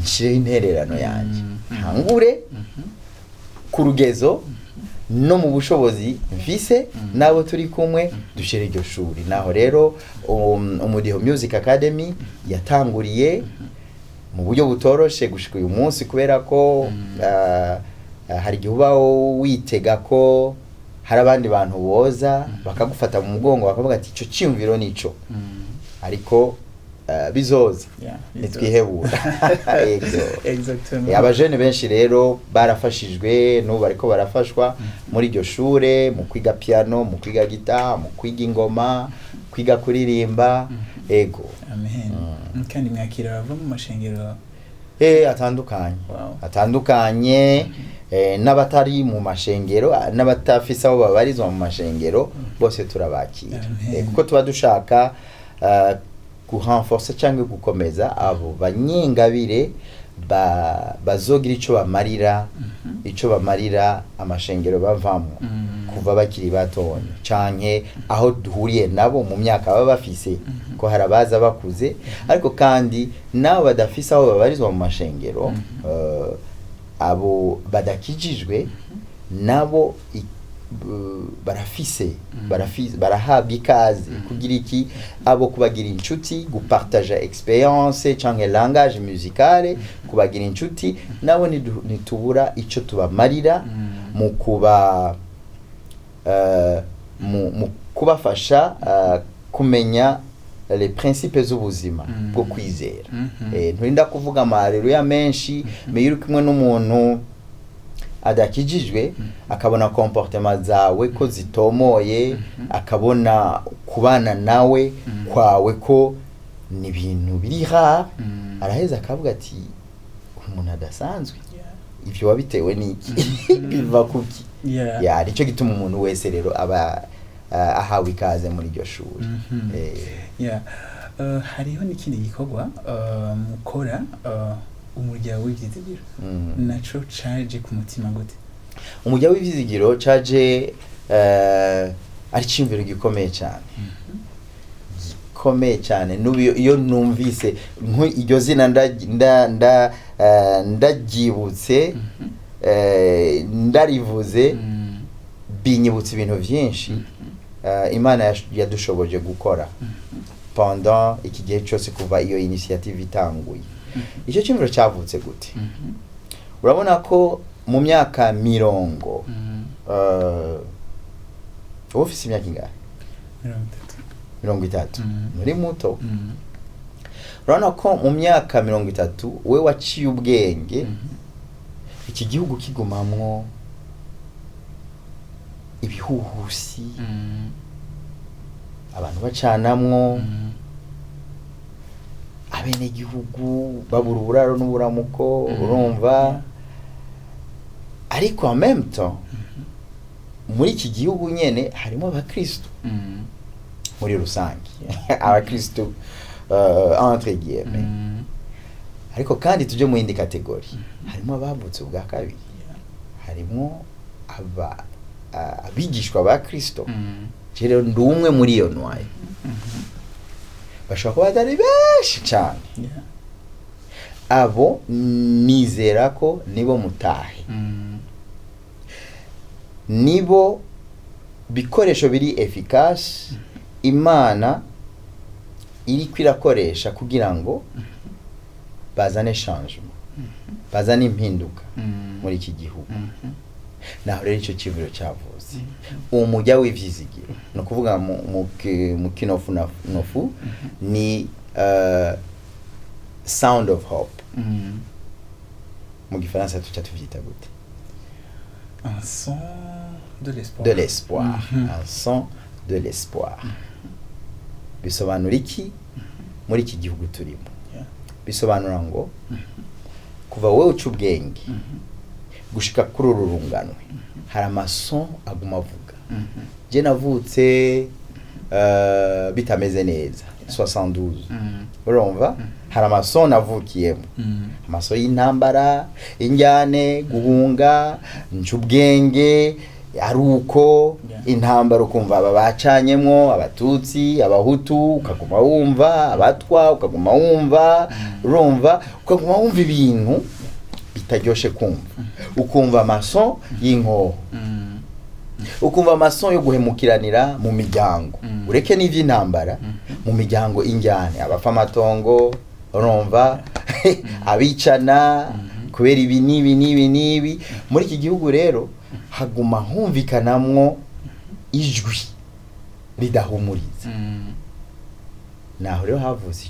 [SPEAKER 2] nshireho intererano yanjye, ntangure ku rugezo no mu bushobozi mfise n'abo turi kumwe, dushyire iryo shuri. Naho rero Umudiho Music Academy yatanguriye mu buryo butoroshe gushika uyu munsi, kubera ko hari igihe uba witega ko hari abandi bantu boza bakagufata mu mugongo, bakavuga ati icyo cyiyumviro nico, ariko bizoza. Ntitwihebura. Yego.
[SPEAKER 1] Exactement.
[SPEAKER 2] Abajene benshi rero barafashijwe, n'ubu bariko barafashwa muri iryo shure, mu kwiga piano, mu kwiga gita, mu kwiga ingoma, kwiga kuririmba, ego.
[SPEAKER 1] Amen. Kandi mwakira abava mu mashengero?
[SPEAKER 2] Atandukanye. Atandukanye, n'abatari mu mashengero, n'abatafise aho babarizwa mu mashengero, bose turabakira.
[SPEAKER 1] Amen.
[SPEAKER 2] Kuko tuba dushaka gurenforcer cyangwa gukomeza abo banyengabire bazogira ico bamarira amashengero bavamo kuva bakiri batonya, canke aho duhuriye nabo mu myaka baba bafise, ko hari abaza bakuze, ariko kandi nabo badafise aho babarizwa mu mashengero, abo badakijijwe nabo barafise barahabwa ikaze kugira iki, abo kubagira inshuti, gupartager experience canke langage musicale, kubagira inshuti nabo. Ntitubura ico tubamarira mu kuba mu kubafasha kumenya les principes z'ubuzima bwo kwizera. Nturinda kuvuga amareruya menshi, mais iyo uri kumwe n'umuntu adakijijwe, akabona comportement zawe ko zitomoye, akabona kubana nawe kwawe ko ni ibintu biri rare, araheza akavuga ati umuntu adasanzwe, ivyo wabitewe n'iki? Biva kuki? Ya, nicyo gituma umuntu wese rero aba ahawe ikaze muri iryo shuri.
[SPEAKER 1] Yeah. Hariho n'ikindi gikorwa mukora, umuryango w'ivyizigiro. Naco caje ku mutima gute?
[SPEAKER 2] Umujya w'ivyizigiro caje ari iciyumviro gikomeye cyane, gikomeye cyane. N'ubu iyo numvise iryo zina ndaryibutse, ndarivuze, binyibutsa ibintu byinshi Imana yadushoboje gukora pendant iki gihe cyose kuva iyo initiative itanguye. Icyo cyumviro cyavutse gute? Urabona ko mu myaka 40, uba ufise imyaka ingahe?
[SPEAKER 1] 30.
[SPEAKER 2] 30. Muri muto. Urabona ko mu myaka 30 we waciye ubwenge, iki gihugu kigumamwo ibihuhusi, abantu bacanamwo, abenegihugu babura uburaro n'uburamuko, urumva. Ariko en même temps muri iki gihugu nyene harimo abakristo, muri rusange abakristo, entre guillemets. Ariko kandi tuje mu yindi catégorie, harimo abavutse ubwa kabiri, harimo abigishwa ba Kristo. Je rero ndi umwe muri iyo noyau. Bashobora kuba batari benshi cyane. Abo nizera ko nibo mutahe, nibo bikoresho biri efficace Imana iriko irakoresha kugira ngo bazane changement, bazane impinduka muri iki gihugu. Naho rero icyo kivuyo cyavuze umujya w'ivyizigiro, ni ukuvuga mu kinofunofu ni sound of hope. Mu gifaransa tuca tuvyita gute?
[SPEAKER 1] Un son de l'espoir.
[SPEAKER 2] De l'espoir. Un son de l'espoir. Bisobanura iki muri iki gihugu turimo? Bisobanura ngo kuva wowe uca ubwenge gushika kuri uru runganwe, hari amason aguma avuga. Je navutse bitameze neza, 72. Urumva, hari amason navukiyemo, amaso y'intambara, injyane, guhunga. Nca ubwenge ari uko intambara, ukumva aba bacanyemwo Abatutsi, Abahutu, ukaguma wumva Abatwa, ukaguma wumva, urumva, ukaguma wumva ibintu bitaryoshe kumva, ukumva amaso y'inkoho, ukumva amaso yo guhemukiranira mu miryango, ureke n'ivy'intambara, mu miryango, injyane, abapfa amatongo, urumva, abicana kubera ibi n'ibi n'ibi n'ibi. Muri iki gihugu rero haguma humvikanamwo ijwi ridahumuriza. Naho rero havutse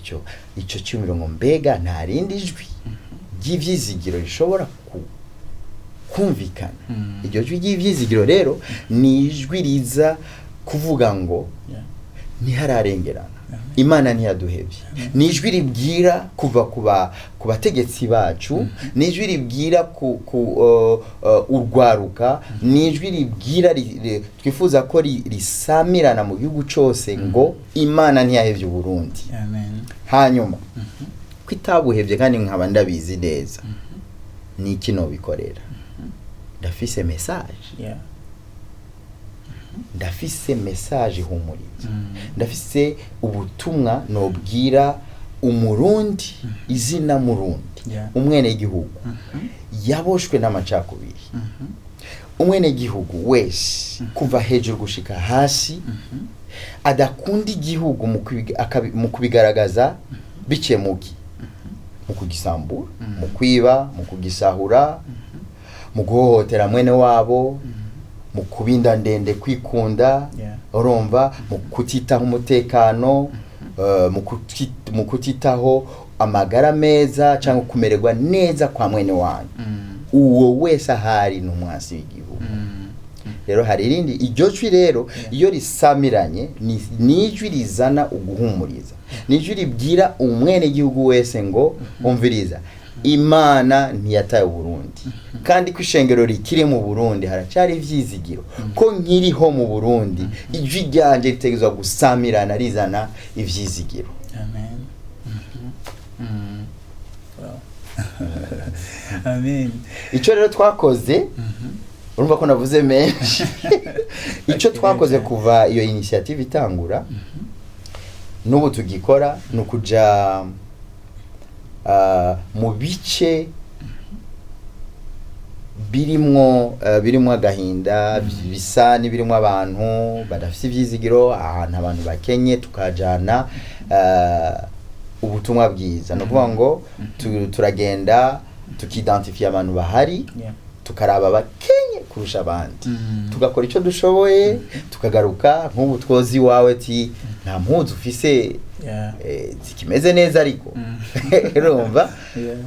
[SPEAKER 2] ico cyumviro ngo mbega nta rindi jwi ry'ivyizigiro rishobora kumvikana? Iryo jwi ry'ivyizigiro rero ni ijwi riza kuvuga ngo ntihararengerana, Imana ntiyaduhebye. Ni ijwi ribwira kuva ku bategetsi bacu, ni ijwi ribwira ku urwaruka, ni ijwi ribwira twifuza ko risamirana mu gihugu cose ngo Imana ntiyahevye Uburundi.
[SPEAKER 1] Amen.
[SPEAKER 2] Hanyuma ko itabuhevye kandi nkaba ndabizi neza, ni iki nobikorera? Ndafise message. Ndafise message ihumuriza. Ndafise ubutumwa nobwira Umurundi, izina Murundi, umwenegihugu yaboshwe n'amacakubiri, umwenegihugu wese kuva hejuru gushika hasi adakunda igihugu mu kubigaragaza biciye mu kugisambura, mu kwiba, mu kugisahura, mu guhohotera mwene wabo, mu kubinda ndende, kwikunda, urumva, mu kutitaho umutekano, mu kutitaho amagara meza cyangwa kumererwa neza kwa mwene wanyu. Uwo wese ahari ni umwansi w'igihugu. Rero hari irindi, iryo jwi rero iyo risamiranye ni ijwi rizana uguhumuriza, ni ijwi ribwira umwenegihugu wese ngo umviriza, Imana ntiyataye Uburundi, kandi ko ishengero rikiri mu Burundi haracyari ivyizigiro, ko nkiriho mu Burundi ijwi ryanje ritegerezwa gusamirana rizana ivyizigiro.
[SPEAKER 1] Amen. Mhm. Wow. Amen.
[SPEAKER 2] Icyo rero twakoze, urumva ko navuze menshi, icyo twakoze kuva iyo initiative itangura n'ubu tugikora ni ukuja mu bice birimwo agahinda, bisa n'ibirimwo abantu badafite ivyizigiro, ahantu abantu bakenye, tukajana ubutumwa bwiza. Ni ukuvuga ngo turagenda tukidentifia abantu bahari, tukaraba abakenye kurusha abandi, tugakora icyo dushoboye, tukagaruka. Nk'ubu twozi iwawe ti nta mpuzu ufise zikimeze neza, ariko urumva,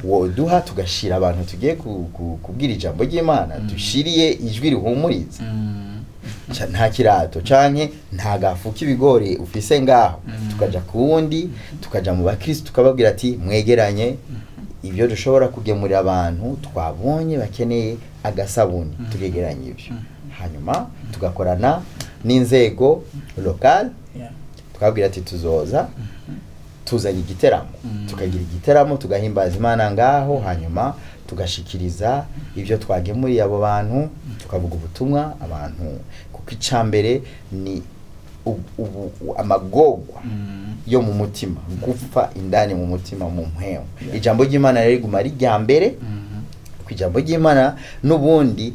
[SPEAKER 2] woduha tugashira abantu tugiye kubwira ijambo ry'Imana, dushiriye ijwi rihumuriza. Nta kirato canke nta gafu k'ibigori ufise ngaho? Tukaja ku wundi, tukaja mu bakristo, tukababwira ati mwegeranye ibyo dushobora kugemurira abantu twabonye bakeneye agasabuni, tukegeranya ibyo, hanyuma tugakorana n'inzego local, tukababwira ati tuzoza tuzanye igiteramo, tukagira igiteramo, tugahimbaza Imana ngaho, hanyuma tugashikiriza ibyo twagemuriye abo bantu, tukavuga ubutumwa abantu, kuko icambere ni amagorwa yo mu mutima, gupfa indani mu mutima, mu mpwemu. Ijambo ry'Imana rero riguma ari irya mbere, ku ijambo ry'Imana n'ubundi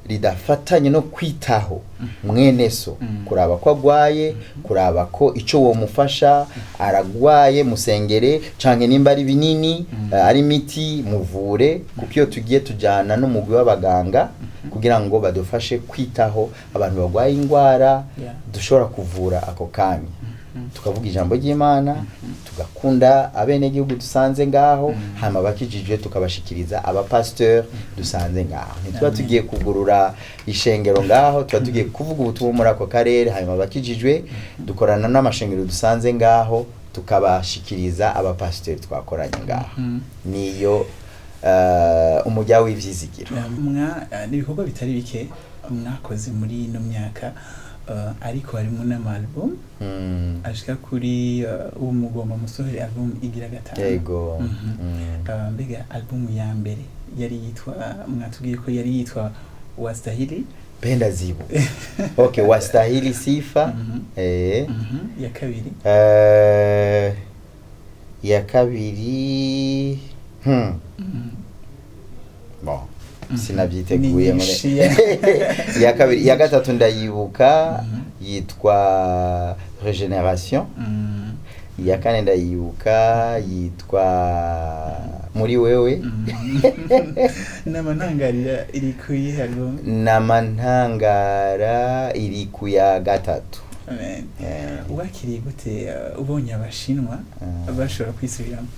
[SPEAKER 2] ridafatanye no kwitaho mwene so, kuraba ko agwaye, kuraba ko icyo womufasha, aragwaye musengere, canke nimba ari binini, ari imiti, muvure, kuko iyo tugiye tujyana n'umugwi w'abaganga kugira ngo badufashe kwitaho abantu barwaye indwara dushobora kuvura ako kanya. Tukavuga ijambo ry'Imana, tugakunda abenegihugu dusanze ngaho, hama bakijijwe tukabashikiriza abapasteur dusanze ngaho. Ntituba
[SPEAKER 1] Amen.
[SPEAKER 2] tugiye kugurura ishengero ngaho, tuba tugiye kuvuga ubutumwa muri ako karere, hanyuma bakijijwe dukorana n'amashengero dusanze ngaho, tukabashikiriza abapasiteri twakoranye ngaho. Niyo umujya w'ivyizigiro.
[SPEAKER 1] Mwa n'ibikorwa bitari bike mwakoze muri ino myaka, ariko harimo n'ama album ashika kuri ubu mugomba musohore album igira gatanu.
[SPEAKER 2] Yego.
[SPEAKER 1] Mbega album ya mbere yari yitwa, mwatubwiye ko yari yitwa Wastahili.
[SPEAKER 2] Penda zibu, okay, Wastahili Sifa.
[SPEAKER 1] Ya kabiri?
[SPEAKER 2] Ya kabiri, Bon, sinabyiteguye.
[SPEAKER 1] Ni nyinshi, yeah.
[SPEAKER 2] Iya kabiri, iya gatatu ndayibuka, yitwa Regeneration. Iya kane ndayibuka, yitwa Muri Wewe.
[SPEAKER 1] N'amantangarira iri ku yihe album?
[SPEAKER 2] N'amantangara iri ku ya gatatu.
[SPEAKER 1] Amen. Wakiriye gute ubonye Abashinwa bashobora kwisubiramo?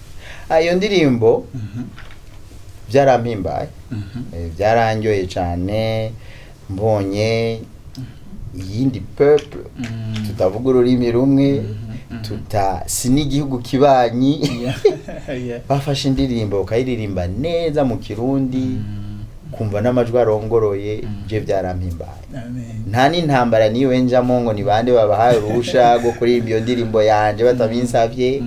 [SPEAKER 2] Ah, iyo ndirimbo byarampimbaye. Byaranyoye cyane mbonye iyindi peuple tutavuga ururimi rumwe, tuta si n'igihugu kibanyi, bafashe indirimbo bakayiririmba neza mu Kirundi, kumva n'amajwi arongoroye. Je byarampimbaye.
[SPEAKER 1] Amen.
[SPEAKER 2] Nta n'intambara niyo njamo ngo ni bande babahaye uruhusha rwo kuririmba iyo ndirimbo yanje batabinsavye.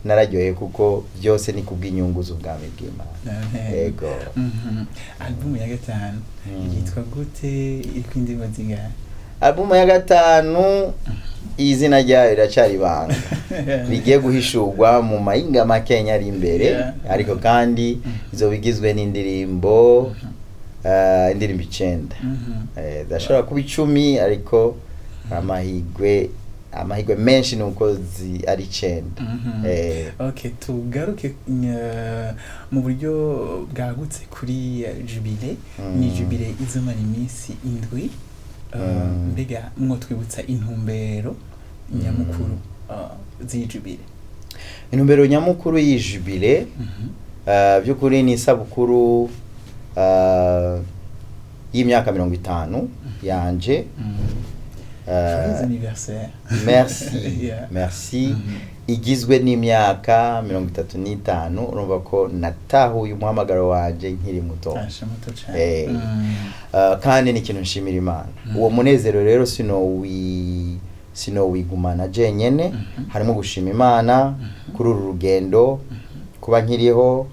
[SPEAKER 2] Nararyoheye kuko byose ni kubw'inyungu z'ubwami bw'Imana.
[SPEAKER 1] Amen.
[SPEAKER 2] Yego.
[SPEAKER 1] Album ya gatanu yitwa gute? Iriko indirimbo zingahe?
[SPEAKER 2] Albumu ya gatanu izina ryayo riracari ibanga rigiye guhishurwa mu mayinga makenya ari imbere. Ariko kandi izoba igizwe n'indirimbo indirimbo 9. Zashobora kuba 10, ariko amahigwe menshi ni uko ari 9.
[SPEAKER 1] Okay, tugaruke mu buryo bwagutse kuri jubilé. Ni jubilé izomara iminsi 7. Mbega mwotwibutsa intumbero nyamukuru z'iyi jubilé?
[SPEAKER 2] Intumbero nyamukuru y'iyi jubilé, by'ukuri ni isabukuru y'imyaka 50 yanje.
[SPEAKER 1] Joyeux anniversaire.
[SPEAKER 2] Merci. Merci. Igizwe n'imyaka 35. Urumva ko natahuye umuhamagaro wanje nkiri muto.
[SPEAKER 1] Asha, muto cane.
[SPEAKER 2] Kandi ni ikintu nshimira Imana. Uwo munezero rero sinowigumana jenyene. Harimo gushima Imana kuri uru rugendo, kuba nkiriho,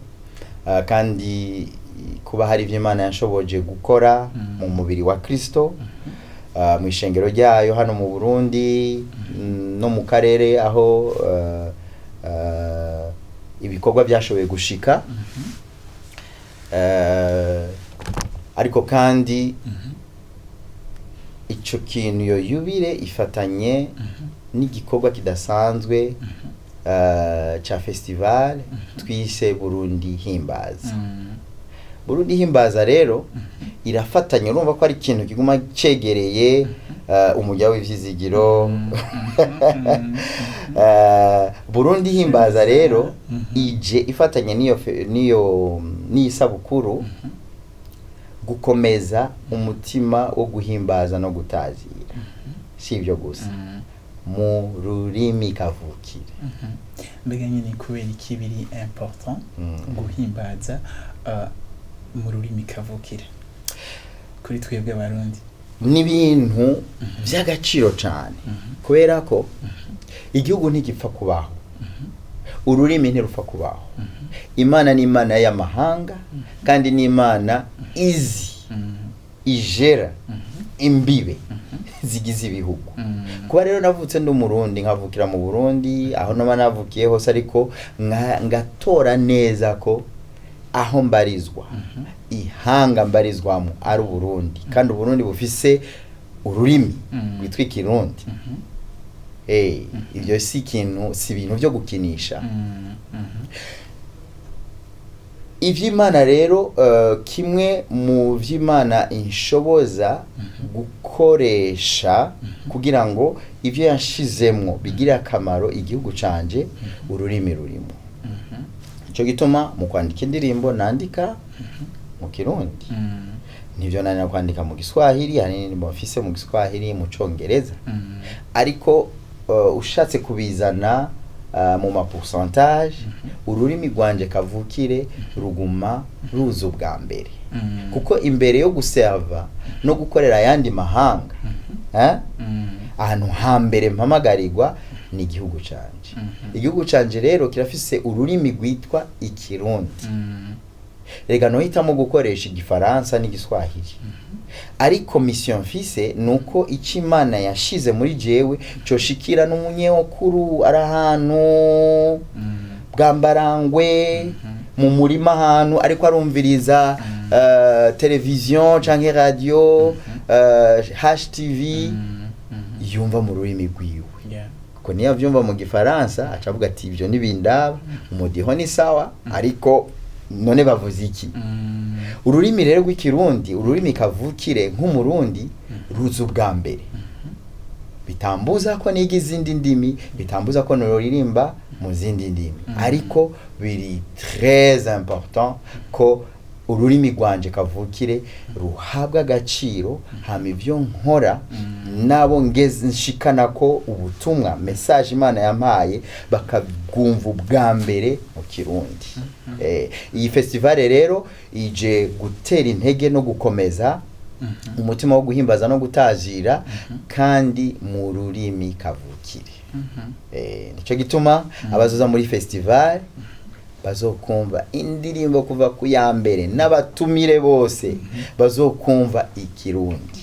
[SPEAKER 2] kandi kuba hari ibyo Imana yashoboje gukora mu mubiri wa Kristo, mu ishengero ryayo hano mu Burundi, no mu karere aho ibikorwa byashoboye gushika. Ariko kandi ico kintu, iyo yubile ifatanye n'igikorwa kidasanzwe ca festival twise Burundi Himbaza. Burundi Himbaza rero irafatanye, urumva ko ari ikintu kiguma cegereye umujya w'ivyizigiro. Burundi Himbaza rero ije ifatanye n'iyo n'isabukuru gukomeza umutima wo guhimbaza no gutazira. Si ibyo gusa, mu rurimi kavukire.
[SPEAKER 1] Mbega nyine kubera iki biri important guhimbaza mu rurimi kavukire kuri twebwe Abarundi?
[SPEAKER 2] N'ibintu by'agaciro cyane, kubera ko igihugu ntigipfa kubaho, ururimi ntirupfa kubaho. Imana ni Imana y'amahanga, kandi ni Imana izi ijera imbibe zigize ibihugu. Kuba rero navutse ndi Umurundi, nkavukira mu Burundi, aho naba navukiye hose, ariko ngatora neza ko aho mbarizwa, ihanga mbarizwamo ari Uburundi, kandi Uburundi bufise ururimi rwitwa Ikirundi. Ibyo si ikintu, si ibintu byo gukinisha. Ivy'Imana rero, kimwe mu vy'Imana inshoboza gukoresha kugira ngo Ivyo yanshizemwo bigira akamaro igihugu canje, ururimi rurimo. Ico gituma mu kwandika indirimbo nandika mu Kirundi. Nivyo nanira kwandika mu Giswahili, hari indirimbo mfise mu Giswahili, mu Congereza, ariko ushatse kubizana mu ma pourcentage, ururimi rwanje kavukire ruguma ruza ubwa mbere, kuko imbere yo guserva no gukorera ayandi mahanga, eh? Ahantu hambere mpamagarirwa ni igihugu canje. Igihugu canje rero kirafise ururimi rwitwa Ikirundi. Rega nohitamo gukoresha Igifaransa n'Igiswahili, ariko mission mfise nuko icyo Imana yashize muri jewe coshikira n'umunyekuru ari ahantu bwambarangwe mu murima, ahantu ariko arumviriza television canke radio HTV, yumva mu rurimi rwiwe, kuko niyo avyumva mu Gifaransa aca avuga ati: "Ivyo ntibindaba, umudiho ni sawa, ariko none bavuze iki?" Ururimi rero rw'Ikirundi, ururimi kavukire nk'Umurundi, ruza ubwa mbere. Bitambuza ko niga izindi ndimi, bitambuza ko noririmba mu zindi ndimi, ariko biri très important ko ururimi rwanje kavukire ruhabwa agaciro, hama ivyo nkora nabo ngeze nshikana ko ubutumwa, message Imana yampaye, bakabwumva ubwa mbere mu Kirundi. Iyi festival rero ije gutera intege no gukomeza umutima wo guhimbaza no gutazira, kandi mu rurimi kavukire. Nico gituma abazoza muri festival bazokumva indirimbo kuva ku ya mbere, n'abatumire bose bazokumva Ikirundi.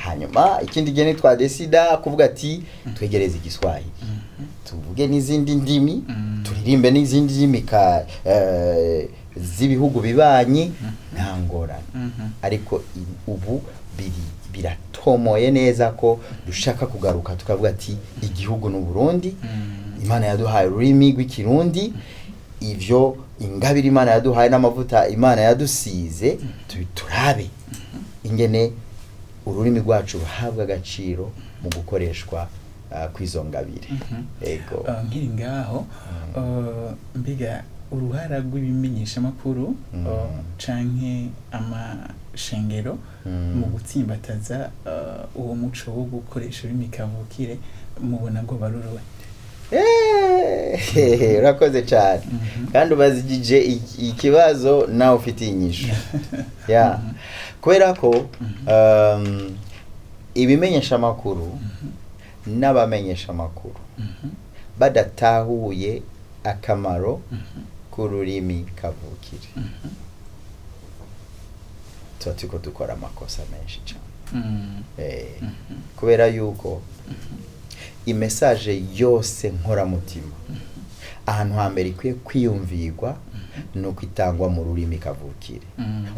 [SPEAKER 2] Hanyuma ikindi gihe nitwadesida kuvuga ati twegereze Igiswahili, tuvuge n'izindi ndimi, turirimbe n'izindi ndimi ka z'ibihugu bibanyi, nta ngorane. Ariko ubu biri biratomoye neza ko dushaka kugaruka tukavuga ati igihugu ni Burundi, Imana yaduhaye ururimi rw'Ikirundi, ivyo ingabire Imana yaduhaye n'amavuta Imana yadusize, turabe ingene ururimi rwacu ruhabwa agaciro mu gukoreshwa kw'izo ngabire. Ego.
[SPEAKER 1] Nkiri ngaho, mbega uruhara rw'ibimenyeshamakuru canke amashengero mu gutsimbataza uwo muco wo gukoresha ururimi kavukire mubona ngo baruruwe?
[SPEAKER 2] Urakoze cyane, kandi ubazigije ikibazo nawe ufitiye inyishu ya kubera ko ibimenyeshamakuru n'abamenyeshamakuru badatahuye akamaro k'ururimi kavukire, tuba turiko dukora amakosa menshi cyane. Kubera yuko imessage yose nkoramutima, ahantu hambere ikwiye kwiyumvirwa ni uko itangwa mu rurimi kavukire.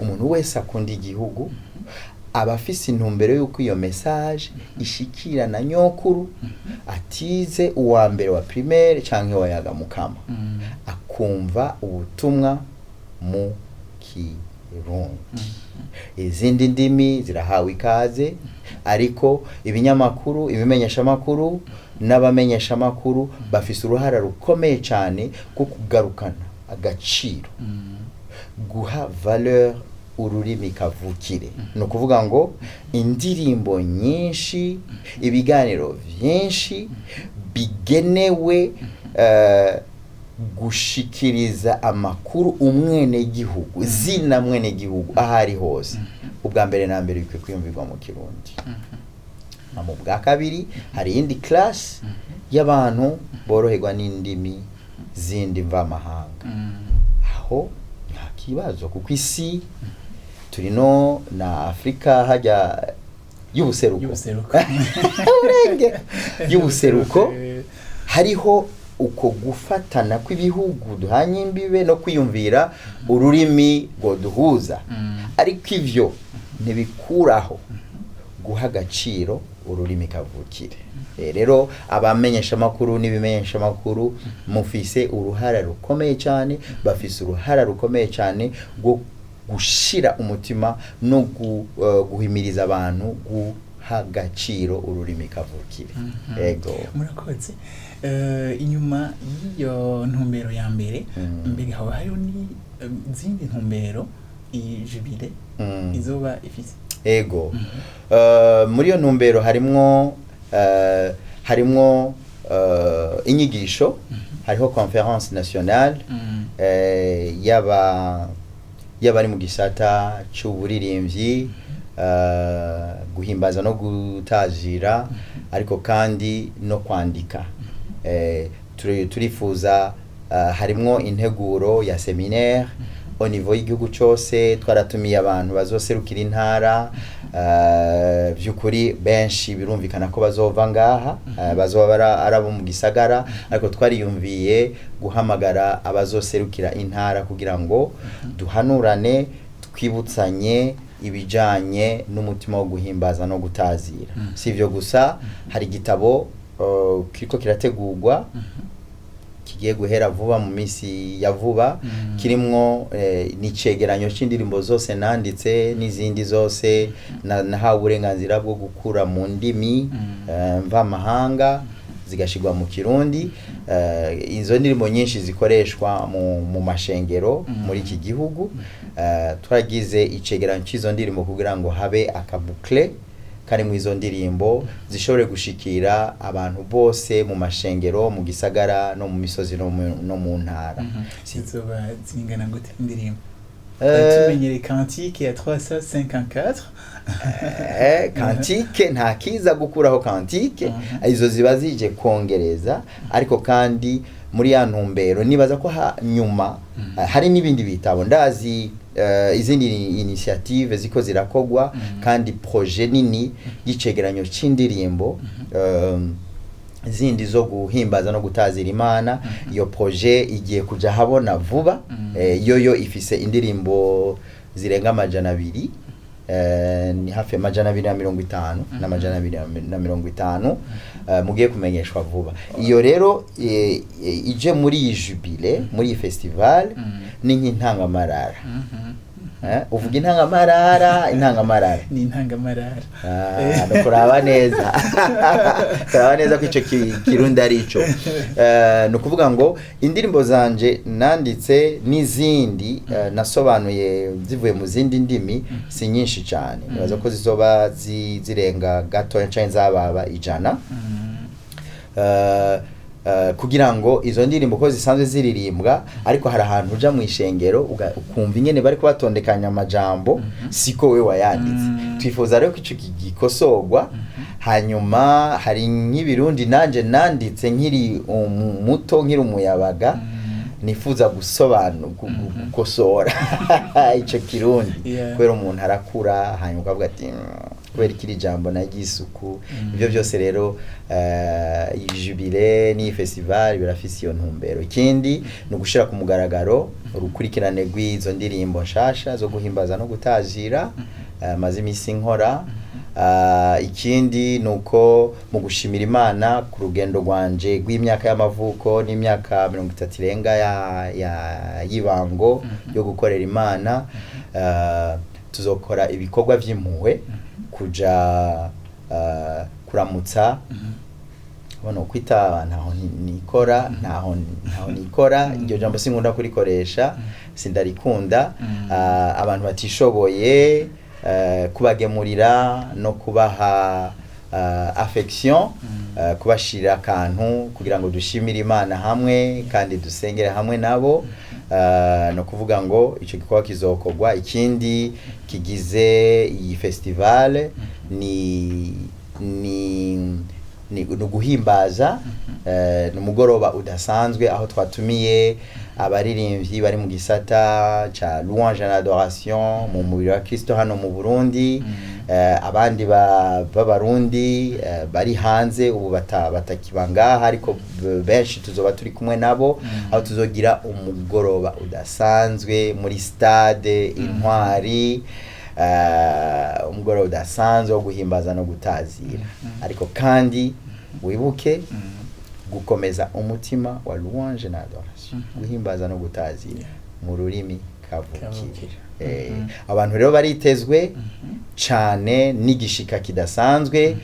[SPEAKER 2] Umuntu wese akunda igihugu aba afise intumbero y'uko iyo message ishikira na nyokuru atize uwa mbere wa primaire canke wa yaga mukama, akumva ubutumwa mu Kirundi. Izindi ndimi zirahawe ikaze, ariko ibinyamakuru, ibimenyeshamakuru n'abamenyeshamakuru bafise uruhara rukomeye cyane ko kugarukana agaciro, guha valeur ururimi kavukire. Ni ukuvuga ngo indirimbo nyinshi, ibiganiro byinshi bigenewe gushikiriza amakuru umwenegihugu, zina mwenegihugu aho ari hose, ubwa mbere na mbere bikwiye kwiyumvirwa mu Kirundi. Mu bwa kabiri, hari iyindi class y'abantu boroherwa n'indimi zindi mvamahanga. Aho nta kibazo, kuko isi turi no na Afurika hajya y'ubuseruko,
[SPEAKER 1] y'ubuseruko.
[SPEAKER 2] Urenge y'ubuseruko, hariho uko gufatana kw'ibihugu duhanye imbibe no kwiyumvira ururimi ngo duhuza, ariko ivyo ntibikuraho guha agaciro ururimi kavukire. Rero abamenyeshamakuru n'ibimenyeshamakuru mufise uruhara rukomeye cyane, bafise uruhara rukomeye cyane rwo gushira umutima no guhimiriza abantu. Guha agaciro ururimi kavukire. Ego.
[SPEAKER 1] Murakoze. Inyuma y'iyo ntumbero ya mbere, mbega haba hariho n'izindi ntumbero iyi jubilé izoba ifise?
[SPEAKER 2] Ego. Muri iyo ntumbero harimwo inyigisho, hariho conférence nationale y'abari mu gisata c'uburirimbyi, guhimbaza no gutazira, ariko kandi no kwandika. Turifuza harimwo integuro ya séminaire au niveau y'igihugu cyose. Twaratumiye abantu bazoserukira intara, by'ukuri benshi birumvikana ko bazova ngaha, bazoba ari abo mu gisagara, ariko twariyumviye guhamagara abazoserukira intara kugira ngo duhanurane, twibutsanye ibijanye n'umutima wo guhimbaza no gutazira. Si ivyo gusa, hari igitabo kiriko kirategurwa, kigiye guhera vuba, mu minsi ya vuba, kirimwo n'icegeranyo c'indirimbo zose nanditse n'izindi zose nahawe uburenganzira bwo gukura mu ndimi mvamahanga zigashirwa mu Kirundi. Izo ndirimbo nyinshi zikoreshwa mu mashengero muri iki gihugu. Twagize icegeranyo c'izo ndirimbo kugira ngo habe akabukle kari mu izo ndirimbo zishobore gushikira abantu bose mu mashengero, mu gisagara no mu misozi, no mu ntara.
[SPEAKER 1] Zizoba zingana gute indirimbo? Tumenyere cantique ya 354.
[SPEAKER 2] Cantique nta kiza gukuraho cantique. Izo ziba zije kongereza, ariko kandi muri ya ntumbero nibaza ko nyuma hari n'ibindi bitabo, ndazi izindi initiative ziko zirakogwa, kandi projet nini y'icegeranyo c'indirimbo zindi zo guhimbaza no gutazira Imana. Iyo projet igiye kuja habona vuba. Yoyo ifise indirimbo zirenga 200, ni hafi 250 na 250, mugiye kumenyeshwa vuba. Iyo rero ije muri iyi jubilé, muri iyi festival, ni nk'intangamarara. Uvuga intangamarara, intangamarara.
[SPEAKER 1] Ni intangamarara.
[SPEAKER 2] Ah, no kuraba neza, kuraba neza ko ico Kirundi ari ico. Ni ukuvuga ngo indirimbo zanje nanditse n'izindi nasobanuye zivuye mu zindi ndimi si nyinshi cyane. Nibaza ko zizoba zirenga gatoya canke zababa 100, kugira ngo izo ndirimbo ko zisanzwe ziririmbwa, ariko hari ahantu uja mu ishengero ukumva ingene bari kubatondekanya amajambo, siko we wayanditse. Twifuza rero ko ico gikosorwa. Hanyuma hari nk'ibirundi nanje nanditse nkiri muto, nkiri umuyabaga, nifuza gukosora ico Kirundi, kubera umuntu arakura, hanyuma ukavuga ati: "Kubera ikiri jambo naryisuku." Ibyo byose rero, iyi jubilé n'iyi festival birafise iyo ntumbero. Ikindi ni ugushira ku mugaragaro urukurikirane rw'izo ndirimbo nshasha zo guhimbaza no gutazira maze iminsi nkora. Ikindi ni uko mu gushimira Imana ku rugendo rwanje rw'imyaka y'amavuko n'imyaka 30 irenga ya y'ibango yo gukorera Imana, tuzokora ibikorwa vy'impuhwe, kuja kuramutsa bona kwita ntaho nikora, ntaho nikora. Iryo jambo sinkunda kurikoresha, sindarikunda. Abantu batishoboye, kubagemurira no kubaha affection, kubashirira akantu kugira ngo dushimire Imana hamwe kandi dusengere hamwe nabo. No kuvuga ngo ico gikorwa kizokorwa. Ikindi kigize iyi festival ni uguhimbaza, ni umugoroba udasanzwe aho twatumiye abaririmbyi bari mu gisata ca louange and adoration mu mubiri wa Kristo hano mu Burundi, abandi b'Abarundi bari hanze ubu batakiba ngaha, ariko benshi tuzoba turi kumwe nabo, aho tuzogira umugoroba udasanzwe muri stade Intwari, umugoroba udasanzwe wo guhimbaza no gutazira, ariko kandi wibuke gukomeza umutima wa louange na adoration, guhimbaza no gutazira mu rurimi. kavukire.
[SPEAKER 1] Kavukire.
[SPEAKER 2] Abantu rero baritezwe cane n'igishika kidasanzwe.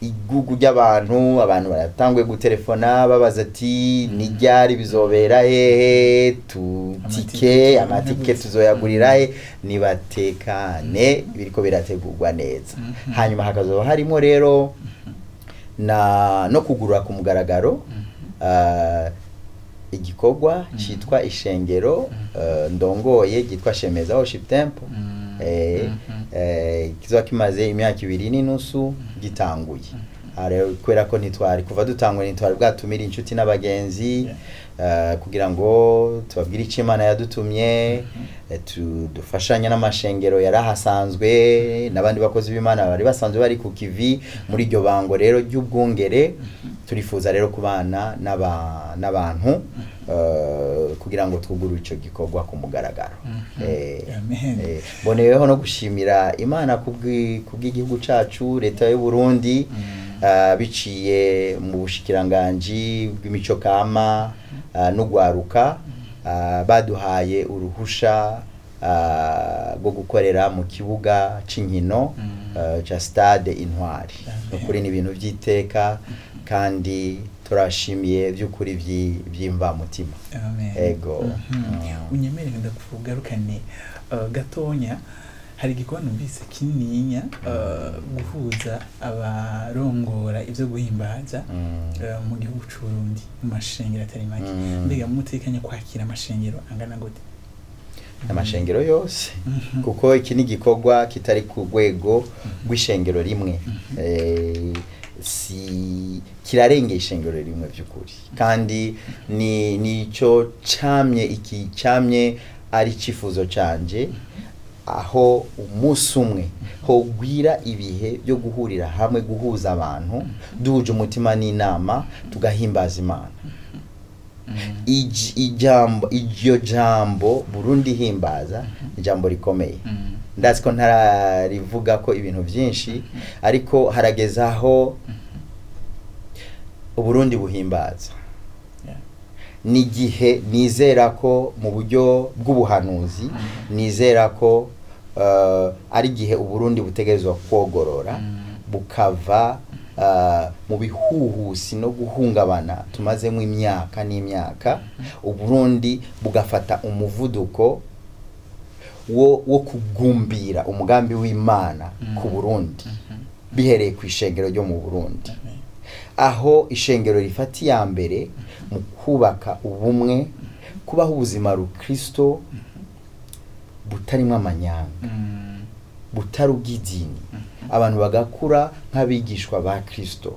[SPEAKER 2] Igugu ry'abantu, abantu baratanguye gutelefona babaza ati ni ryari, bizobera hehe, tutike
[SPEAKER 1] Amatike
[SPEAKER 2] amatike tuzoyagurira he? Nibatekane, biriko birategurwa neza. Hanyuma hakazoba harimo rero na no kugurura ku mugaragaro igikorwa citwa ishengero ndongoye ryitwa Shemeza Worship Temple, kizoba kimaze imyaka 2.5 gitanguye. Aha rero kubera ko ntitwari kuva dutanguye ntitwari bwatumire inshuti n'abagenzi kugira ngo tubabwire icyo Imana yadutumye, dufashanye n'amashengero yari ahasanzwe n'abandi bakozi b'Imana bari basanzwe bari ku kivi muri iryo bango rero ry'ubwungere. Turifuza rero kubana n'abantu kugira ngo twugurure ico gikorwa ku mugaragaro.
[SPEAKER 1] Amen.
[SPEAKER 2] Mboneyeho no gushimira Imana kubw'igihugu cacu, leta y'u Burundi, biciye mu bushikiranganji bw'imico kama n'ugwaruka, baduhaye uruhusha rwo gukorera mu kibuga c'inkino ca stade Intwari.
[SPEAKER 1] Amen.
[SPEAKER 2] Ukuri ni ibintu by'iteka kandi turashimiye by'ukuri by'imvamutima.
[SPEAKER 1] Amen.
[SPEAKER 2] Ego.
[SPEAKER 1] Unyemerere ndakugarukane gatonya. Hari igikorwa numvise kinininya, guhuza abarongora ivyo guhimbaza mu gihugu c'u Burundi mu mashengero atari make. Mbega mutekanye kwakira amashengero angana gute?
[SPEAKER 2] Amashengero yose, kuko iki ni igikorwa kitari ku rwego rw'ishengero rimwe. Si kirarengeye ishengero rimwe by'ukuri, kandi ni nico camye, iki camye ari icifuzo canje, aho umunsi umwe hogwira ibihe byo guhurira hamwe, guhuza abantu duhuje umutima n'inama, tugahimbaza Imana. Ijambo, iryo jambo Burundi himbaza, ijambo rikomeye. Ndazi ko ntararivuga ko ibintu byinshi, ariko harageze aho Uburundi buhimbaza. N'igihe nizera ko mu buryo bw'ubuhanuzi, nizera ko ari igihe Uburundi butegerezwa kogorora, bukava mu bihuhusi no guhungabana tumazemo imyaka n'imyaka, Uburundi bugafata umuvuduko wo kugumbira umugambi w'Imana ku Burundi, bihereye ku ishengero ryo mu Burundi,
[SPEAKER 1] Amen.
[SPEAKER 2] aho ishengero rifata iya mbere mu kubaka ubumwe, kubaho ubuzima rukristo butarimo amanyanga, butari ubw'idini, abantu bagakura nk'abigishwa ba Kristo,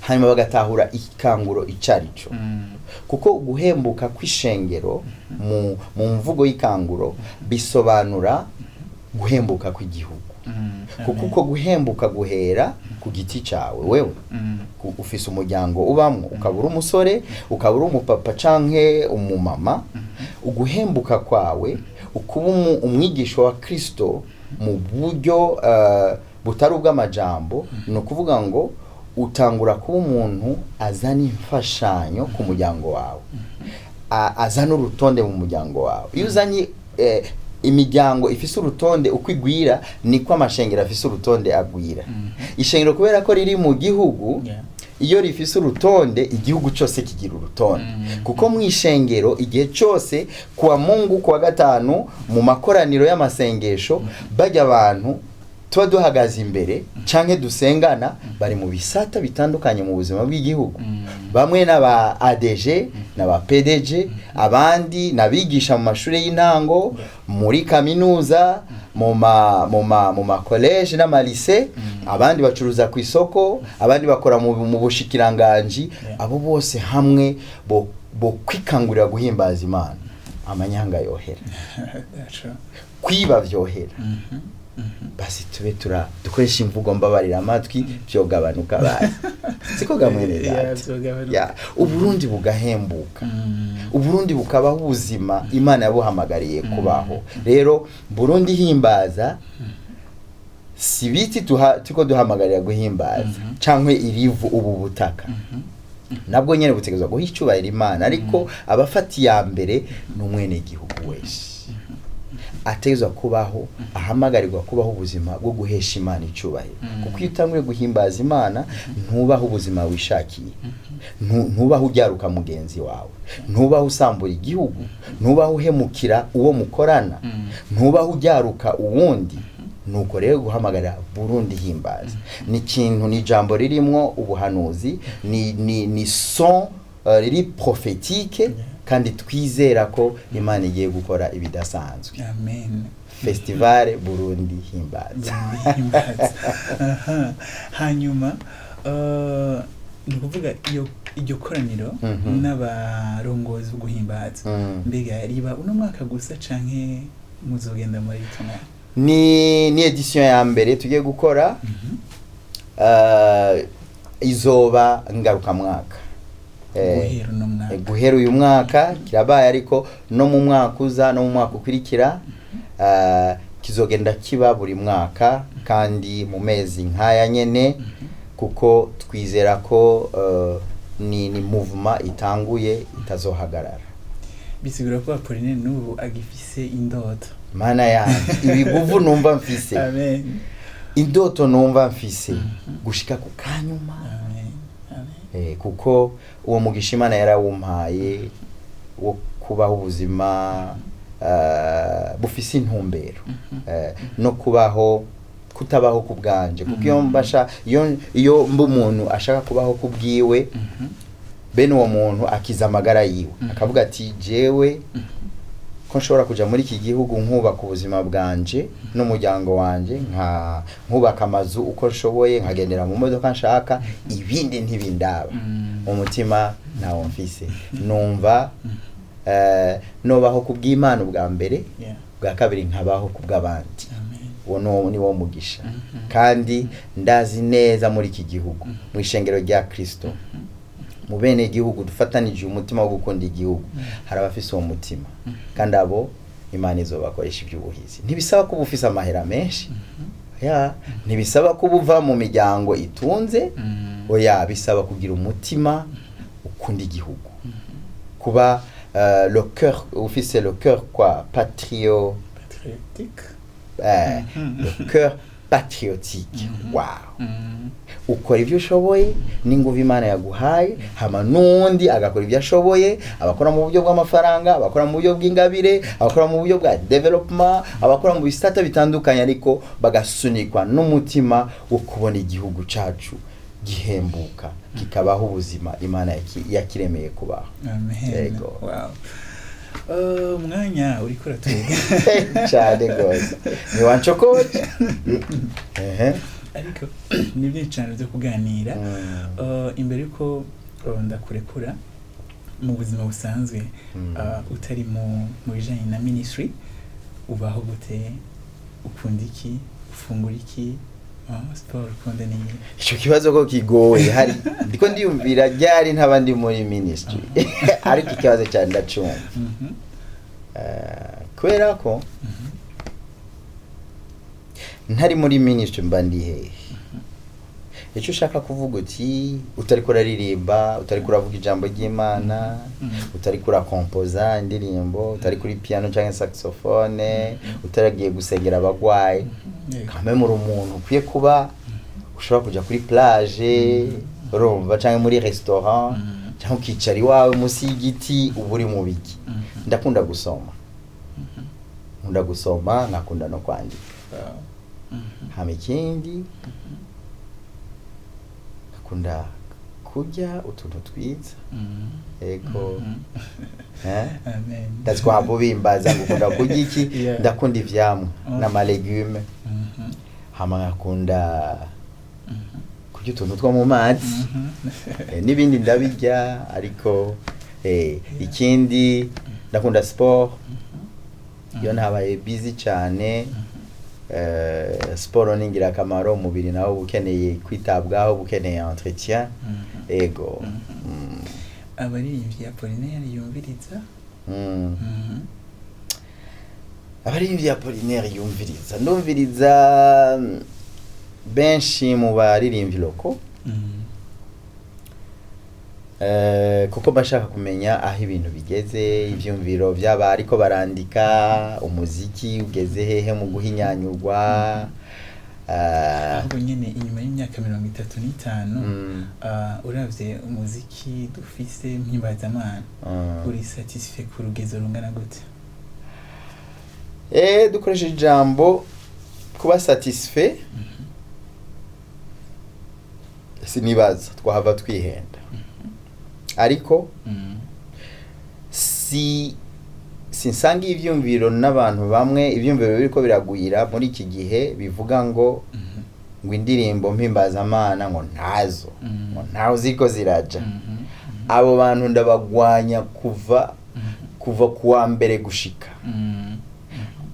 [SPEAKER 2] hanyuma bagatahura ikanguro ico ari cyo. Kuko guhembuka kw'ishengero mu mvugo y'ikanguro bisobanura guhembuka kw'igihugu, kuko
[SPEAKER 1] Amen.
[SPEAKER 2] uko guhembuka guhera ku giti cawe wewe. Ufise umuryango ubamwo, ukaba uri umusore, ukaba uri umupapa canke umumama, uguhembuka kwawe, ukuba umwigisha wa Kristo mu buryo butari ubw'amajambo, ni ukuvuga ngo utangura kuba umuntu azana imfashanyo ku muryango wawe, azana urutonde mu muryango wawe. Iyo uzanye imiryango ifise urutonde uko igwira, niko amashengero afise urutonde agwira. Ishengero kubera ko riri mu gihugu, iyo rifise urutonde, igihugu cyose kigira urutonde. Kuko mu ishengero igihe cyose kuwa Mungu, kuwa gatanu, mu makoraniro y'amasengesho, bajya abantu tuba duhagaze imbere canke dusengana bari mu bisata bitandukanye mu buzima bw'igihugu. Bamwe n'aba ADG n'aba PDG, abandi n'abigisha mu mashuri y'intango, muri kaminuza, mu ma college n'amalise, abandi bacuruza ku isoko, abandi bakora mu bushikiranganji. Abo bose hamwe bo kwikangurira guhimbaza Imana, amanyanga yohera,
[SPEAKER 1] That's true.
[SPEAKER 2] kwiba vyohera. Basi tube tura dukoresha imvugo mbabarira amatwi, vyogabanuka bazi siko gamwene
[SPEAKER 1] Yeah,
[SPEAKER 2] data.
[SPEAKER 1] vyogabanuka.
[SPEAKER 2] Ya, Uburundi bugahembuka, Uburundi bukabaho ubuzima Imana yabuhamagariye kubaho. Rero Burundi himbaza si biti tuko duhamagarira guhimbaza, canke irivu ubu butaka. Nabwo nyene butegerezwa guha icubahiro Imana, ariko abafata iya mbere ni umwenegihugu wese ategerezwa kubaho, ahamagarirwa kubaho ubuzima bwo guhesha Imana icubahiro. Kuko iyo utanguye guhimbaza Imana, ntubaho ubuzima wishakiye, ntubaho ujyaruka mugenzi wawe, ntubaho usambura igihugu, ntubaho uhemukira uwo mukorana, ntubaho ujyaruka uwundi. Nuko rero guhamagarira Burundi himbaza ni ikintu, ni ijambo ririmwo ubuhanuzi, ni son riri prophétique, kandi twizera ko Imana igiye gukora ibidasanzwe.
[SPEAKER 1] Amen.
[SPEAKER 2] Festival Burundi Himbaza.
[SPEAKER 1] Burundi Himbaza. Aha. Hanyuma ni ukuvuga iyo iryo koraniro n'abarongozi bo guhimbaza, mbega riba uno mwaka gusa canke muzogenda muri tuna?
[SPEAKER 2] Ni édition ya mbere tugiye gukora, izoba ngarukamwaka.
[SPEAKER 1] Guhera uno mwaka?
[SPEAKER 2] Guhera uyu mwaka kirabaye, ariko no mu mwaka uza no mu mwaka ukurikira, kizogenda kiba buri mwaka kandi mu mezi nk'aya nyene, kuko twizera ko ni mouvement itanguye itazohagarara.
[SPEAKER 1] Bisigura ko Apollinaire n'ubu agifise indoto.
[SPEAKER 2] Mana yanjye, ibiguvu numva mfise,
[SPEAKER 1] Amen.
[SPEAKER 2] indoto numva mfise gushika ku kanyuma.
[SPEAKER 1] Amen, amen.
[SPEAKER 2] Kuko uwo mugisha Imana yarawumpaye wo kubaho ubuzima bufise intumbero, no kubaho kutabaho ku bwanje, kuko iyo mbasha iyo mba umuntu ashaka kubaho ku bwiwe, bene uwo muntu akiza amagara yiwe, akavuga ati: "Jewe ko nshobora kuja muri iki gihugu nkubaka ubuzima bwanje n'umuryango wanje, nka nkubaka amazu uko nshoboye, nkagendera mu modoka nshaka, ibindi ntibindaba." Mu mutima ntawo mfise, numva nobaho ku bw'Imana ubwa mbere, bwa kabiri nkabaho ku bw'abandi.
[SPEAKER 1] Amen.
[SPEAKER 2] Uwo ni wo mugisha. Kandi ndazi neza muri iki gihugu, mu ishengero rya Kristo, mu bene gihugu dufatanije umutima wo gukunda igihugu, hari abafise uwo mutima, kandi abo Imana izobakoresha iby'ubuhizi. Ntibisaba kuba ufise amahera menshi ya, ntibisaba kuba uva mu miryango itunze. Oya, bisaba kugira umutima ukunda igihugu, kuba le cœur, ufise le cœur quoi,
[SPEAKER 1] Patriotique.
[SPEAKER 2] Le cœur patriotique. Wow. Ukora ibyo ushoboye n'inguvu Imana yaguhaye, hama n'undi agakora ibyo ashoboye, abakora mu buryo bw'amafaranga, abakora mu buryo bw'ingabire, abakora mu buryo bwa développement, abakora mu bisata bitandukanye, ariko bagasunikwa n'umutima wo kubona igihugu cacu gihembuka, kikabaho ubuzima Imana yakiremeye kubaho.
[SPEAKER 1] Amen.
[SPEAKER 2] Yego.
[SPEAKER 1] Wow. Umwanya uriko uratwiga.
[SPEAKER 2] Cyane rwose, ntiwancokoje. Ehe.
[SPEAKER 1] Ariko ni byinshi cyane byo kuganira. Imbere yuko ndakurekura, mu buzima busanzwe, utari mu bijanye na ministry, ubaho gute? Ukunda iki? Ufungura iki? Sport ukunda ni iyihe?
[SPEAKER 2] Icyo kibazo ko kigoye, hari ndiko ndiyumvira ryari ntaba ndi muri ministry, ariko ikibazo cyane ndacumva. Kubera ko ntari muri ministry mba ndi hehe? Icyo ushaka kuvuga uti utariko uraririmba, utariko uravuga ijambo ry'Imana, utariko urakompoza indirimbo, utari kuri piano cyangwa saxophone, utaragiye gusengera abagwayi, quand même uri umuntu ukwiye kuba ushobora kuja kuri plage, urumva, cyangwa muri restaurant, cyangwa ukicara iwawe munsi y'igiti. Uba uri mu biki? Ndakunda gusoma, nkunda gusoma, nkakunda no kwandika. Hama ikindi, nkakunda kurya utuntu twiza. Ego. Eh?
[SPEAKER 1] Amen.
[SPEAKER 2] Ndazi ko waba ubimbaza ngo ukunda kurya iki. Ndakunda ivyamwa n'ama légumes. Hama nkakunda kurya utuntu two mu mazi. N'ibindi ndabirya, ariko ikindi ndakunda sport. Iyo ntabaye busy cyane, sport ni ingirakamaro. Umubiri nawo uba ukeneye kwitabwaho, uba ukeneye entretien. Ego.
[SPEAKER 1] Abaririmbyi Apollinaire yumviriza?
[SPEAKER 2] Abaririmbyi Apollinaire yumviriza, ndumviriza benshi mu baririmbyi locaux. Kuko mba nshaka kumenya aho ibintu bigeze, ivyumviro vy'aba ariko barandika umuziki ugeze hehe mu guhinyanyurwa.
[SPEAKER 1] Ahubwo nyene inyuma y'imyaka 35, uravye umuziki dufise mpimbazamana, uri satisfait ku rugezo rungana gute?
[SPEAKER 2] Dukoresheje ijambo kuba satisfait, sinibaza twahava twihenda, ariko si sinsanga ivyumviro n'abantu bamwe, ivyumviro biriko biragwira muri iki gihe bivuga ngo ngo indirimbo mpimbazamana ngo ntazo, ngo ntaho ziriko ziraja. Abo bantu ndabagwanya kuva kuva kuwa mbere gushika.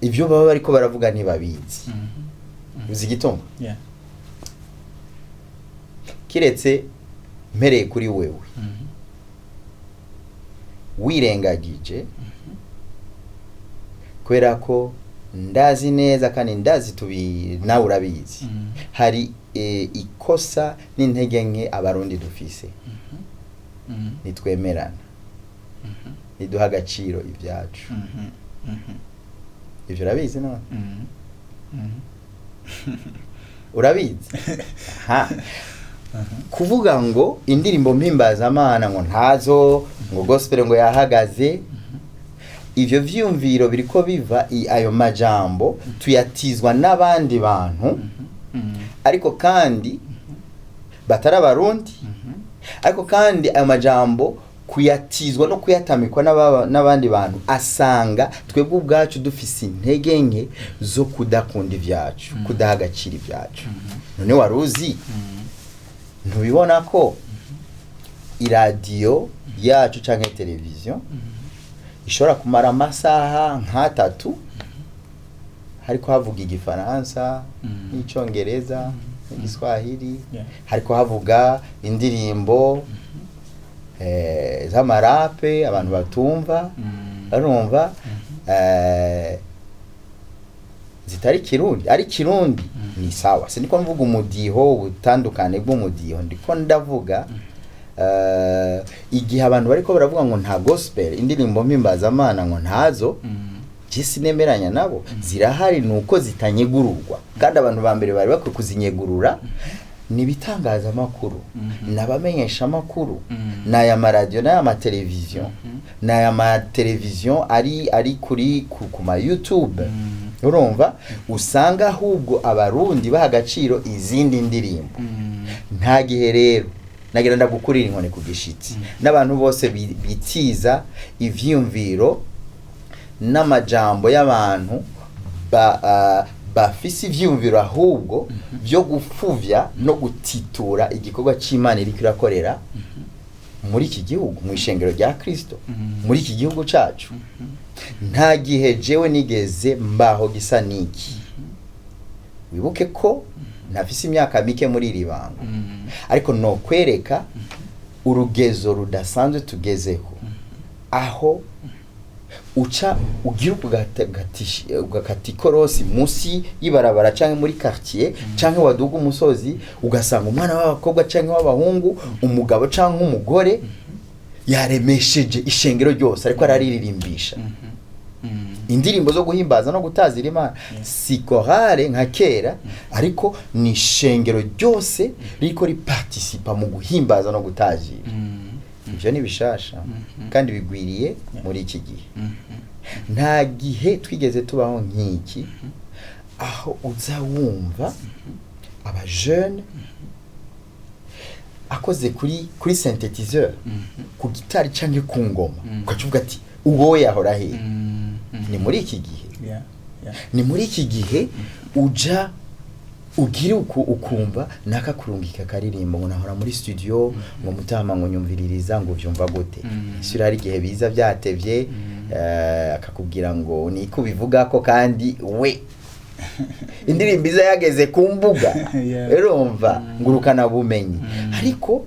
[SPEAKER 2] Ibyo baba bariko baravuga ntibabizi. Uzi igituma?
[SPEAKER 1] Yeah.
[SPEAKER 2] Kiretse mpereye kuri wewe, wirengagije, kubera ko ndazi neza kandi ndazi tubi nawe urabizi, hari ikosa n'intege nke Abarundi dufise: nitwemerana, niduha agaciro ibyacu. Ivyo urabizi none? Urabizi ha kuvuga ngo indirimbo mpimbazamana ngo ntazo, ngo gospel ngo yahagaze. Ivyo vyumviro biriko biva ayo majambo tuyatizwa n'abandi bantu, ariko kandi batari Abarundi, ariko kandi ayo majambo kuyatizwa no kuyatamikwa n'abandi bantu, asanga twebwe ubwacu dufise intege nke zo kudakunda ibyacu, kudaha agaciro ibyacu. None wari uzi, ntubibona ko iradiyo yacu canke televiziyo ishobora kumara amasaha nk'atatu hariko havuga Igifaransa n'Icongereza n'Igiswahili, hariko havuga indirimbo z'amarape abantu batumva, barumva zitari Kirundi? Ari Kirundi ni sawa. Siniko mvuga umudiho, ubutandukane bw'umudiho, ndiko ndavuga igihe abantu bariko baravuga ngo nta gospel, indirimbo mpimbazamana ngo ntazo. Je sinemeranya nabo, zirahari, nuko zitanyegururwa. Kandi abantu ba mbere bari bakwiye kuzinyegurura ni ibitangazamakuru n'abamenyeshamakuru, n'aya maradiyo n'aya mateleviziyo, n'aya mateleviziyo ari kuri ku ma YouTube. Urumva, usanga ahubwo Abarundi baha agaciro izindi ndirimbo. Nta gihe rero nagira ndagukurira inkoni ku gishitsi n'abantu bose bitiza ivyiyumviro n'amajambo y'abantu bafise ivyiyumviro ahubwo byo gupfuvya no gutitura igikorwa c'Imana iriko irakorera muri iki gihugu, mu ishengero rya Kristo, muri iki gihugu cacu. Nta gihe jewe nigeze mbaho gisa n'iki. Wibuke ko ntafise imyaka mike muri iri bango, ariko nokwereka urugezo rudasanzwe tugezeho, aho uca ugira ugakata ikorosi munsi y'ibarabara canke muri quartier, canke waduga umusozi, ugasanga umwana w'abakobwa canke w'abahungu, umugabo canke umugore yaremesheje ishengero ryose, ariko araririmbisha indirimbo zo guhimbaza no gutazira Imana. Si korale nka kera, ariko ni ishengero ryose ririko riparticipa mu guhimbaza no gutazira. Ivyo ni bishasha kandi bigwiriye muri iki gihe. Nta gihe twigeze tubaho nk'iki, aho uza wumva abajene akoze kuri synthétiseur, ku gitari canke ku ngoma, ugaca uvuga ati: "Uwo yahora hehe?" Ni muri iki gihe. Ni muri iki gihe uja ugira uku ukumva nakakurungika akaririmbo ngo nahora muri studio, ngo mutama, ngo nyumviririza, ngo uvyumva gute? Ese hari igihe biza byatevye, akakubwira ngo niko ubivuga ko, kandi we indirimbo iza yageze ku mbuga, urumva, ngurukana bumenyi. Ariko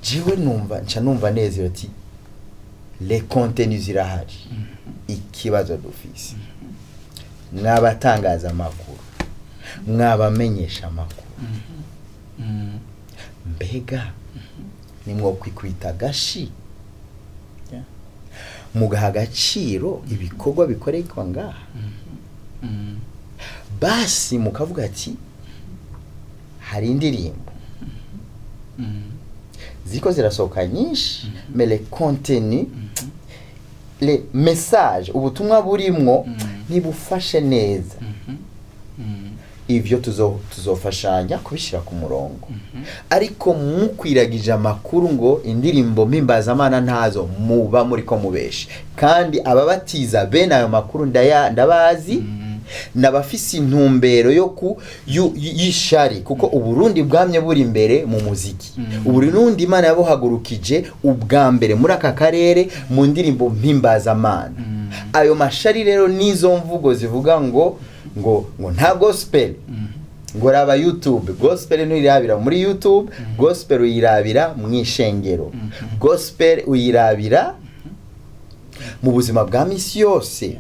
[SPEAKER 2] jewe numva nca numva neza ati les contenus zirahari. Ikibazo dufise, mwabatangaza amakuru, mwabamenyesha amakuru, mbega Nimwo kwikwita gashi mugaha agaciro ibikorwa bikorerwa ngaha, basi mukavuga ati hari indirimbo ziko zirasohoka nyinshi, mais le contenu, le message, ubutumwa burimwo ntibufashe neza. Ivyo tuzofashanya kubishyira ku murongo. Ariko mukwiragije amakuru ngo indirimbo mpimbazamana ntazo, muba muri ko mubeshe. Kandi ababatiza bene ayo makuru ndabazi, n'abafise intumbero yo ku y'ishari, kuko Uburundi bwamye buri imbere mu muziki. Uburundi Imana yabuhagurukije ubwa mbere muri aka karere mu ndirimbo mpimbazamana. Ayo mashari rero n'izo mvugo zivuga ngo nta gospel, ngo raba YouTube. Gospel ntuyirabira muri YouTube, gospel uyirabira mu ishengero, gospel uyirabira mu buzima bwa misi yose.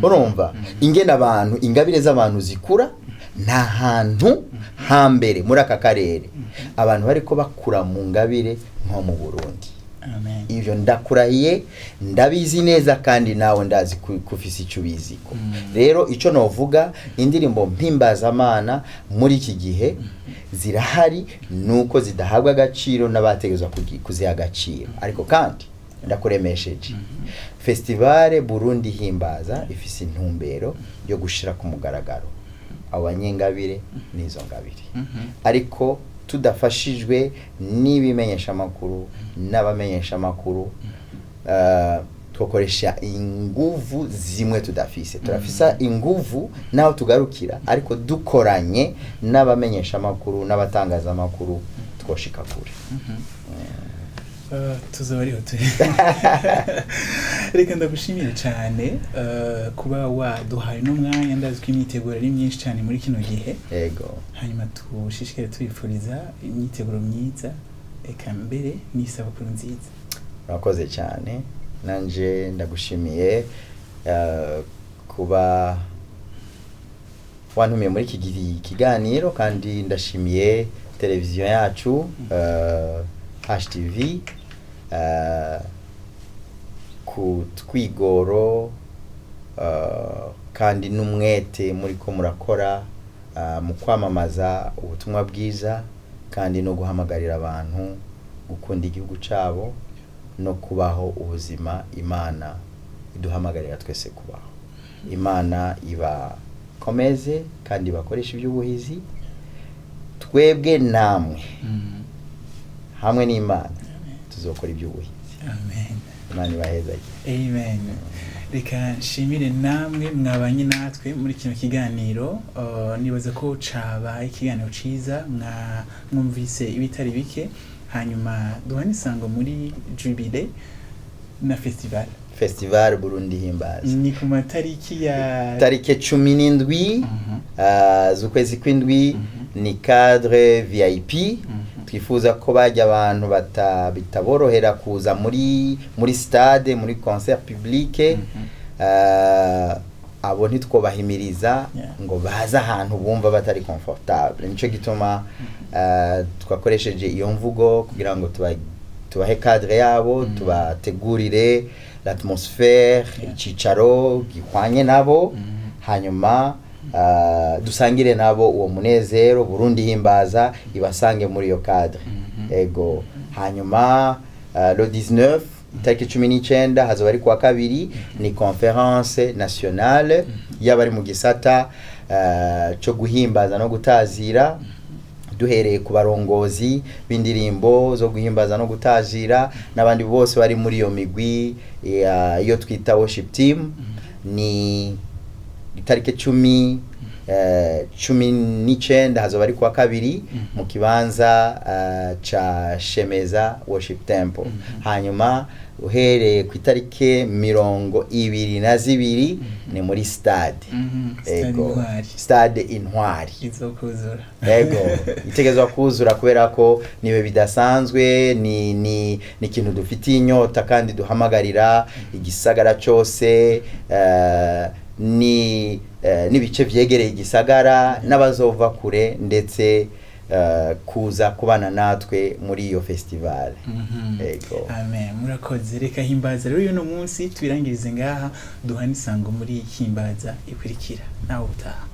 [SPEAKER 2] Urumva ingene abantu, ingabire z'abantu zikura. Nta hantu hambere muri aka karere abantu bariko bakura mu ngabire nko mu Burundi.
[SPEAKER 1] Amen.
[SPEAKER 2] Ivyo ndakurahiye, ndabizi neza, kandi nawe ndazi kufise icyo ubiziko. Rero icyo novuga, indirimbo mpimbazamana muri iki gihe zirahari, nuko zidahabwa agaciro n'abategerezwa kuziha agaciro. Ariko kandi ndakuremesheje, Festival Burundi Himbaza ifise intumbero yo gushira ku mugaragaro abo banyengabire n'izo ngabire. Ariko tudafashijwe n'ibimenyeshamakuru n'abamenyeshamakuru, twakoresha inguvu zimwe tudafise. Turafisa inguvu naho tugarukira, ariko dukoranye n'abamenyeshamakuru n'abatangazamakuru twoshika kure.
[SPEAKER 1] Tuzoba ariho turi. Reka ndagushimire cyane kuba waduhaye n'umwanya. Ndazi ko imyiteguro ari myinshi cyane muri kino gihe.
[SPEAKER 2] Yego.
[SPEAKER 1] Hanyuma tushishikare tubifuriza imyiteguro myiza, eka mbere n'isabukuru nziza.
[SPEAKER 2] Urakoze cyane, nanje ndagushimiye kuba wantumiye muri iki kiganiro, kandi ndashimiye televiziyo yacu HTV ku twigoro kandi n'umwete muri ko murakora mu kwamamaza ubutumwa bwiza kandi no guhamagarira abantu gukunda igihugu cyabo no kubaho ubuzima Imana iduhamagarira twese kubaho. Imana ibakomeze kandi ibakoreshe iby'ubuhizi. Twebwe namwe hamwe n'Imana tuzokora iby'ubuhizi.
[SPEAKER 1] Amen.
[SPEAKER 2] Imana ibahezage.
[SPEAKER 1] Amen. Reka nshimire namwe mwabanye natwe muri kino kiganiro. Nibaza ko cabaye ikiganiro ciza, mwumvise ibitari bike. Hanyuma duhane isango muri jubilé na festival.
[SPEAKER 2] Festival Burundi Himbaza
[SPEAKER 1] ni ku matariki ya
[SPEAKER 2] tariki 17 z'ukwezi kw'indwi. Ni cadre VIP. Twifuza ko bajya abantu bitaborohera kuza muri stade, muri concert publique, abo ntitwobahimiriza ngo baze ahantu bumva batari confortable. Nico gituma twakoresheje iyo mvugo kugira ngo tubahe cadre yabo, tubategurire l'atmosphère, icicaro gihwanye nabo, hanyuma dusangire nabo uwo munezero. Burundi Himbaza ibasange muri iyo cadre. Ego. Hanyuma le 19, itariki 19, hazoba ari kuwa kabiri, ni conférence nationale y'abari mu gisata cyo guhimbaza no gutazira, duhereye ku barongozi b'indirimbo zo guhimbaza no gutazira n'abandi bose bari muri iyo migwi iyo twita worship team. Ni itariki 19, hazoba ari kuwa kabiri, mu kibanza ca Shemeza Worship Temple. Hanyuma uhereye ku itariki 22 ni muri stade.
[SPEAKER 1] Stade
[SPEAKER 2] Ego.
[SPEAKER 1] Intwari.
[SPEAKER 2] Stade Intwari
[SPEAKER 1] izokuzura.
[SPEAKER 2] Ego, itegerezwa kuzura kubera ko nibe bidasanzwe, ni ikintu dufitiye inyota kandi duhamagarira igisagara cyose ni n'ibice vyegereye igisagara n'abazova kure ndetse. kuza kubana natwe muri iyo festival. Ego.
[SPEAKER 1] Amen, murakoze. Reka Himbaza rero uno munsi twirangirize ngaha, duhane isango muri Himbaza ikurikira. Nawe utaha.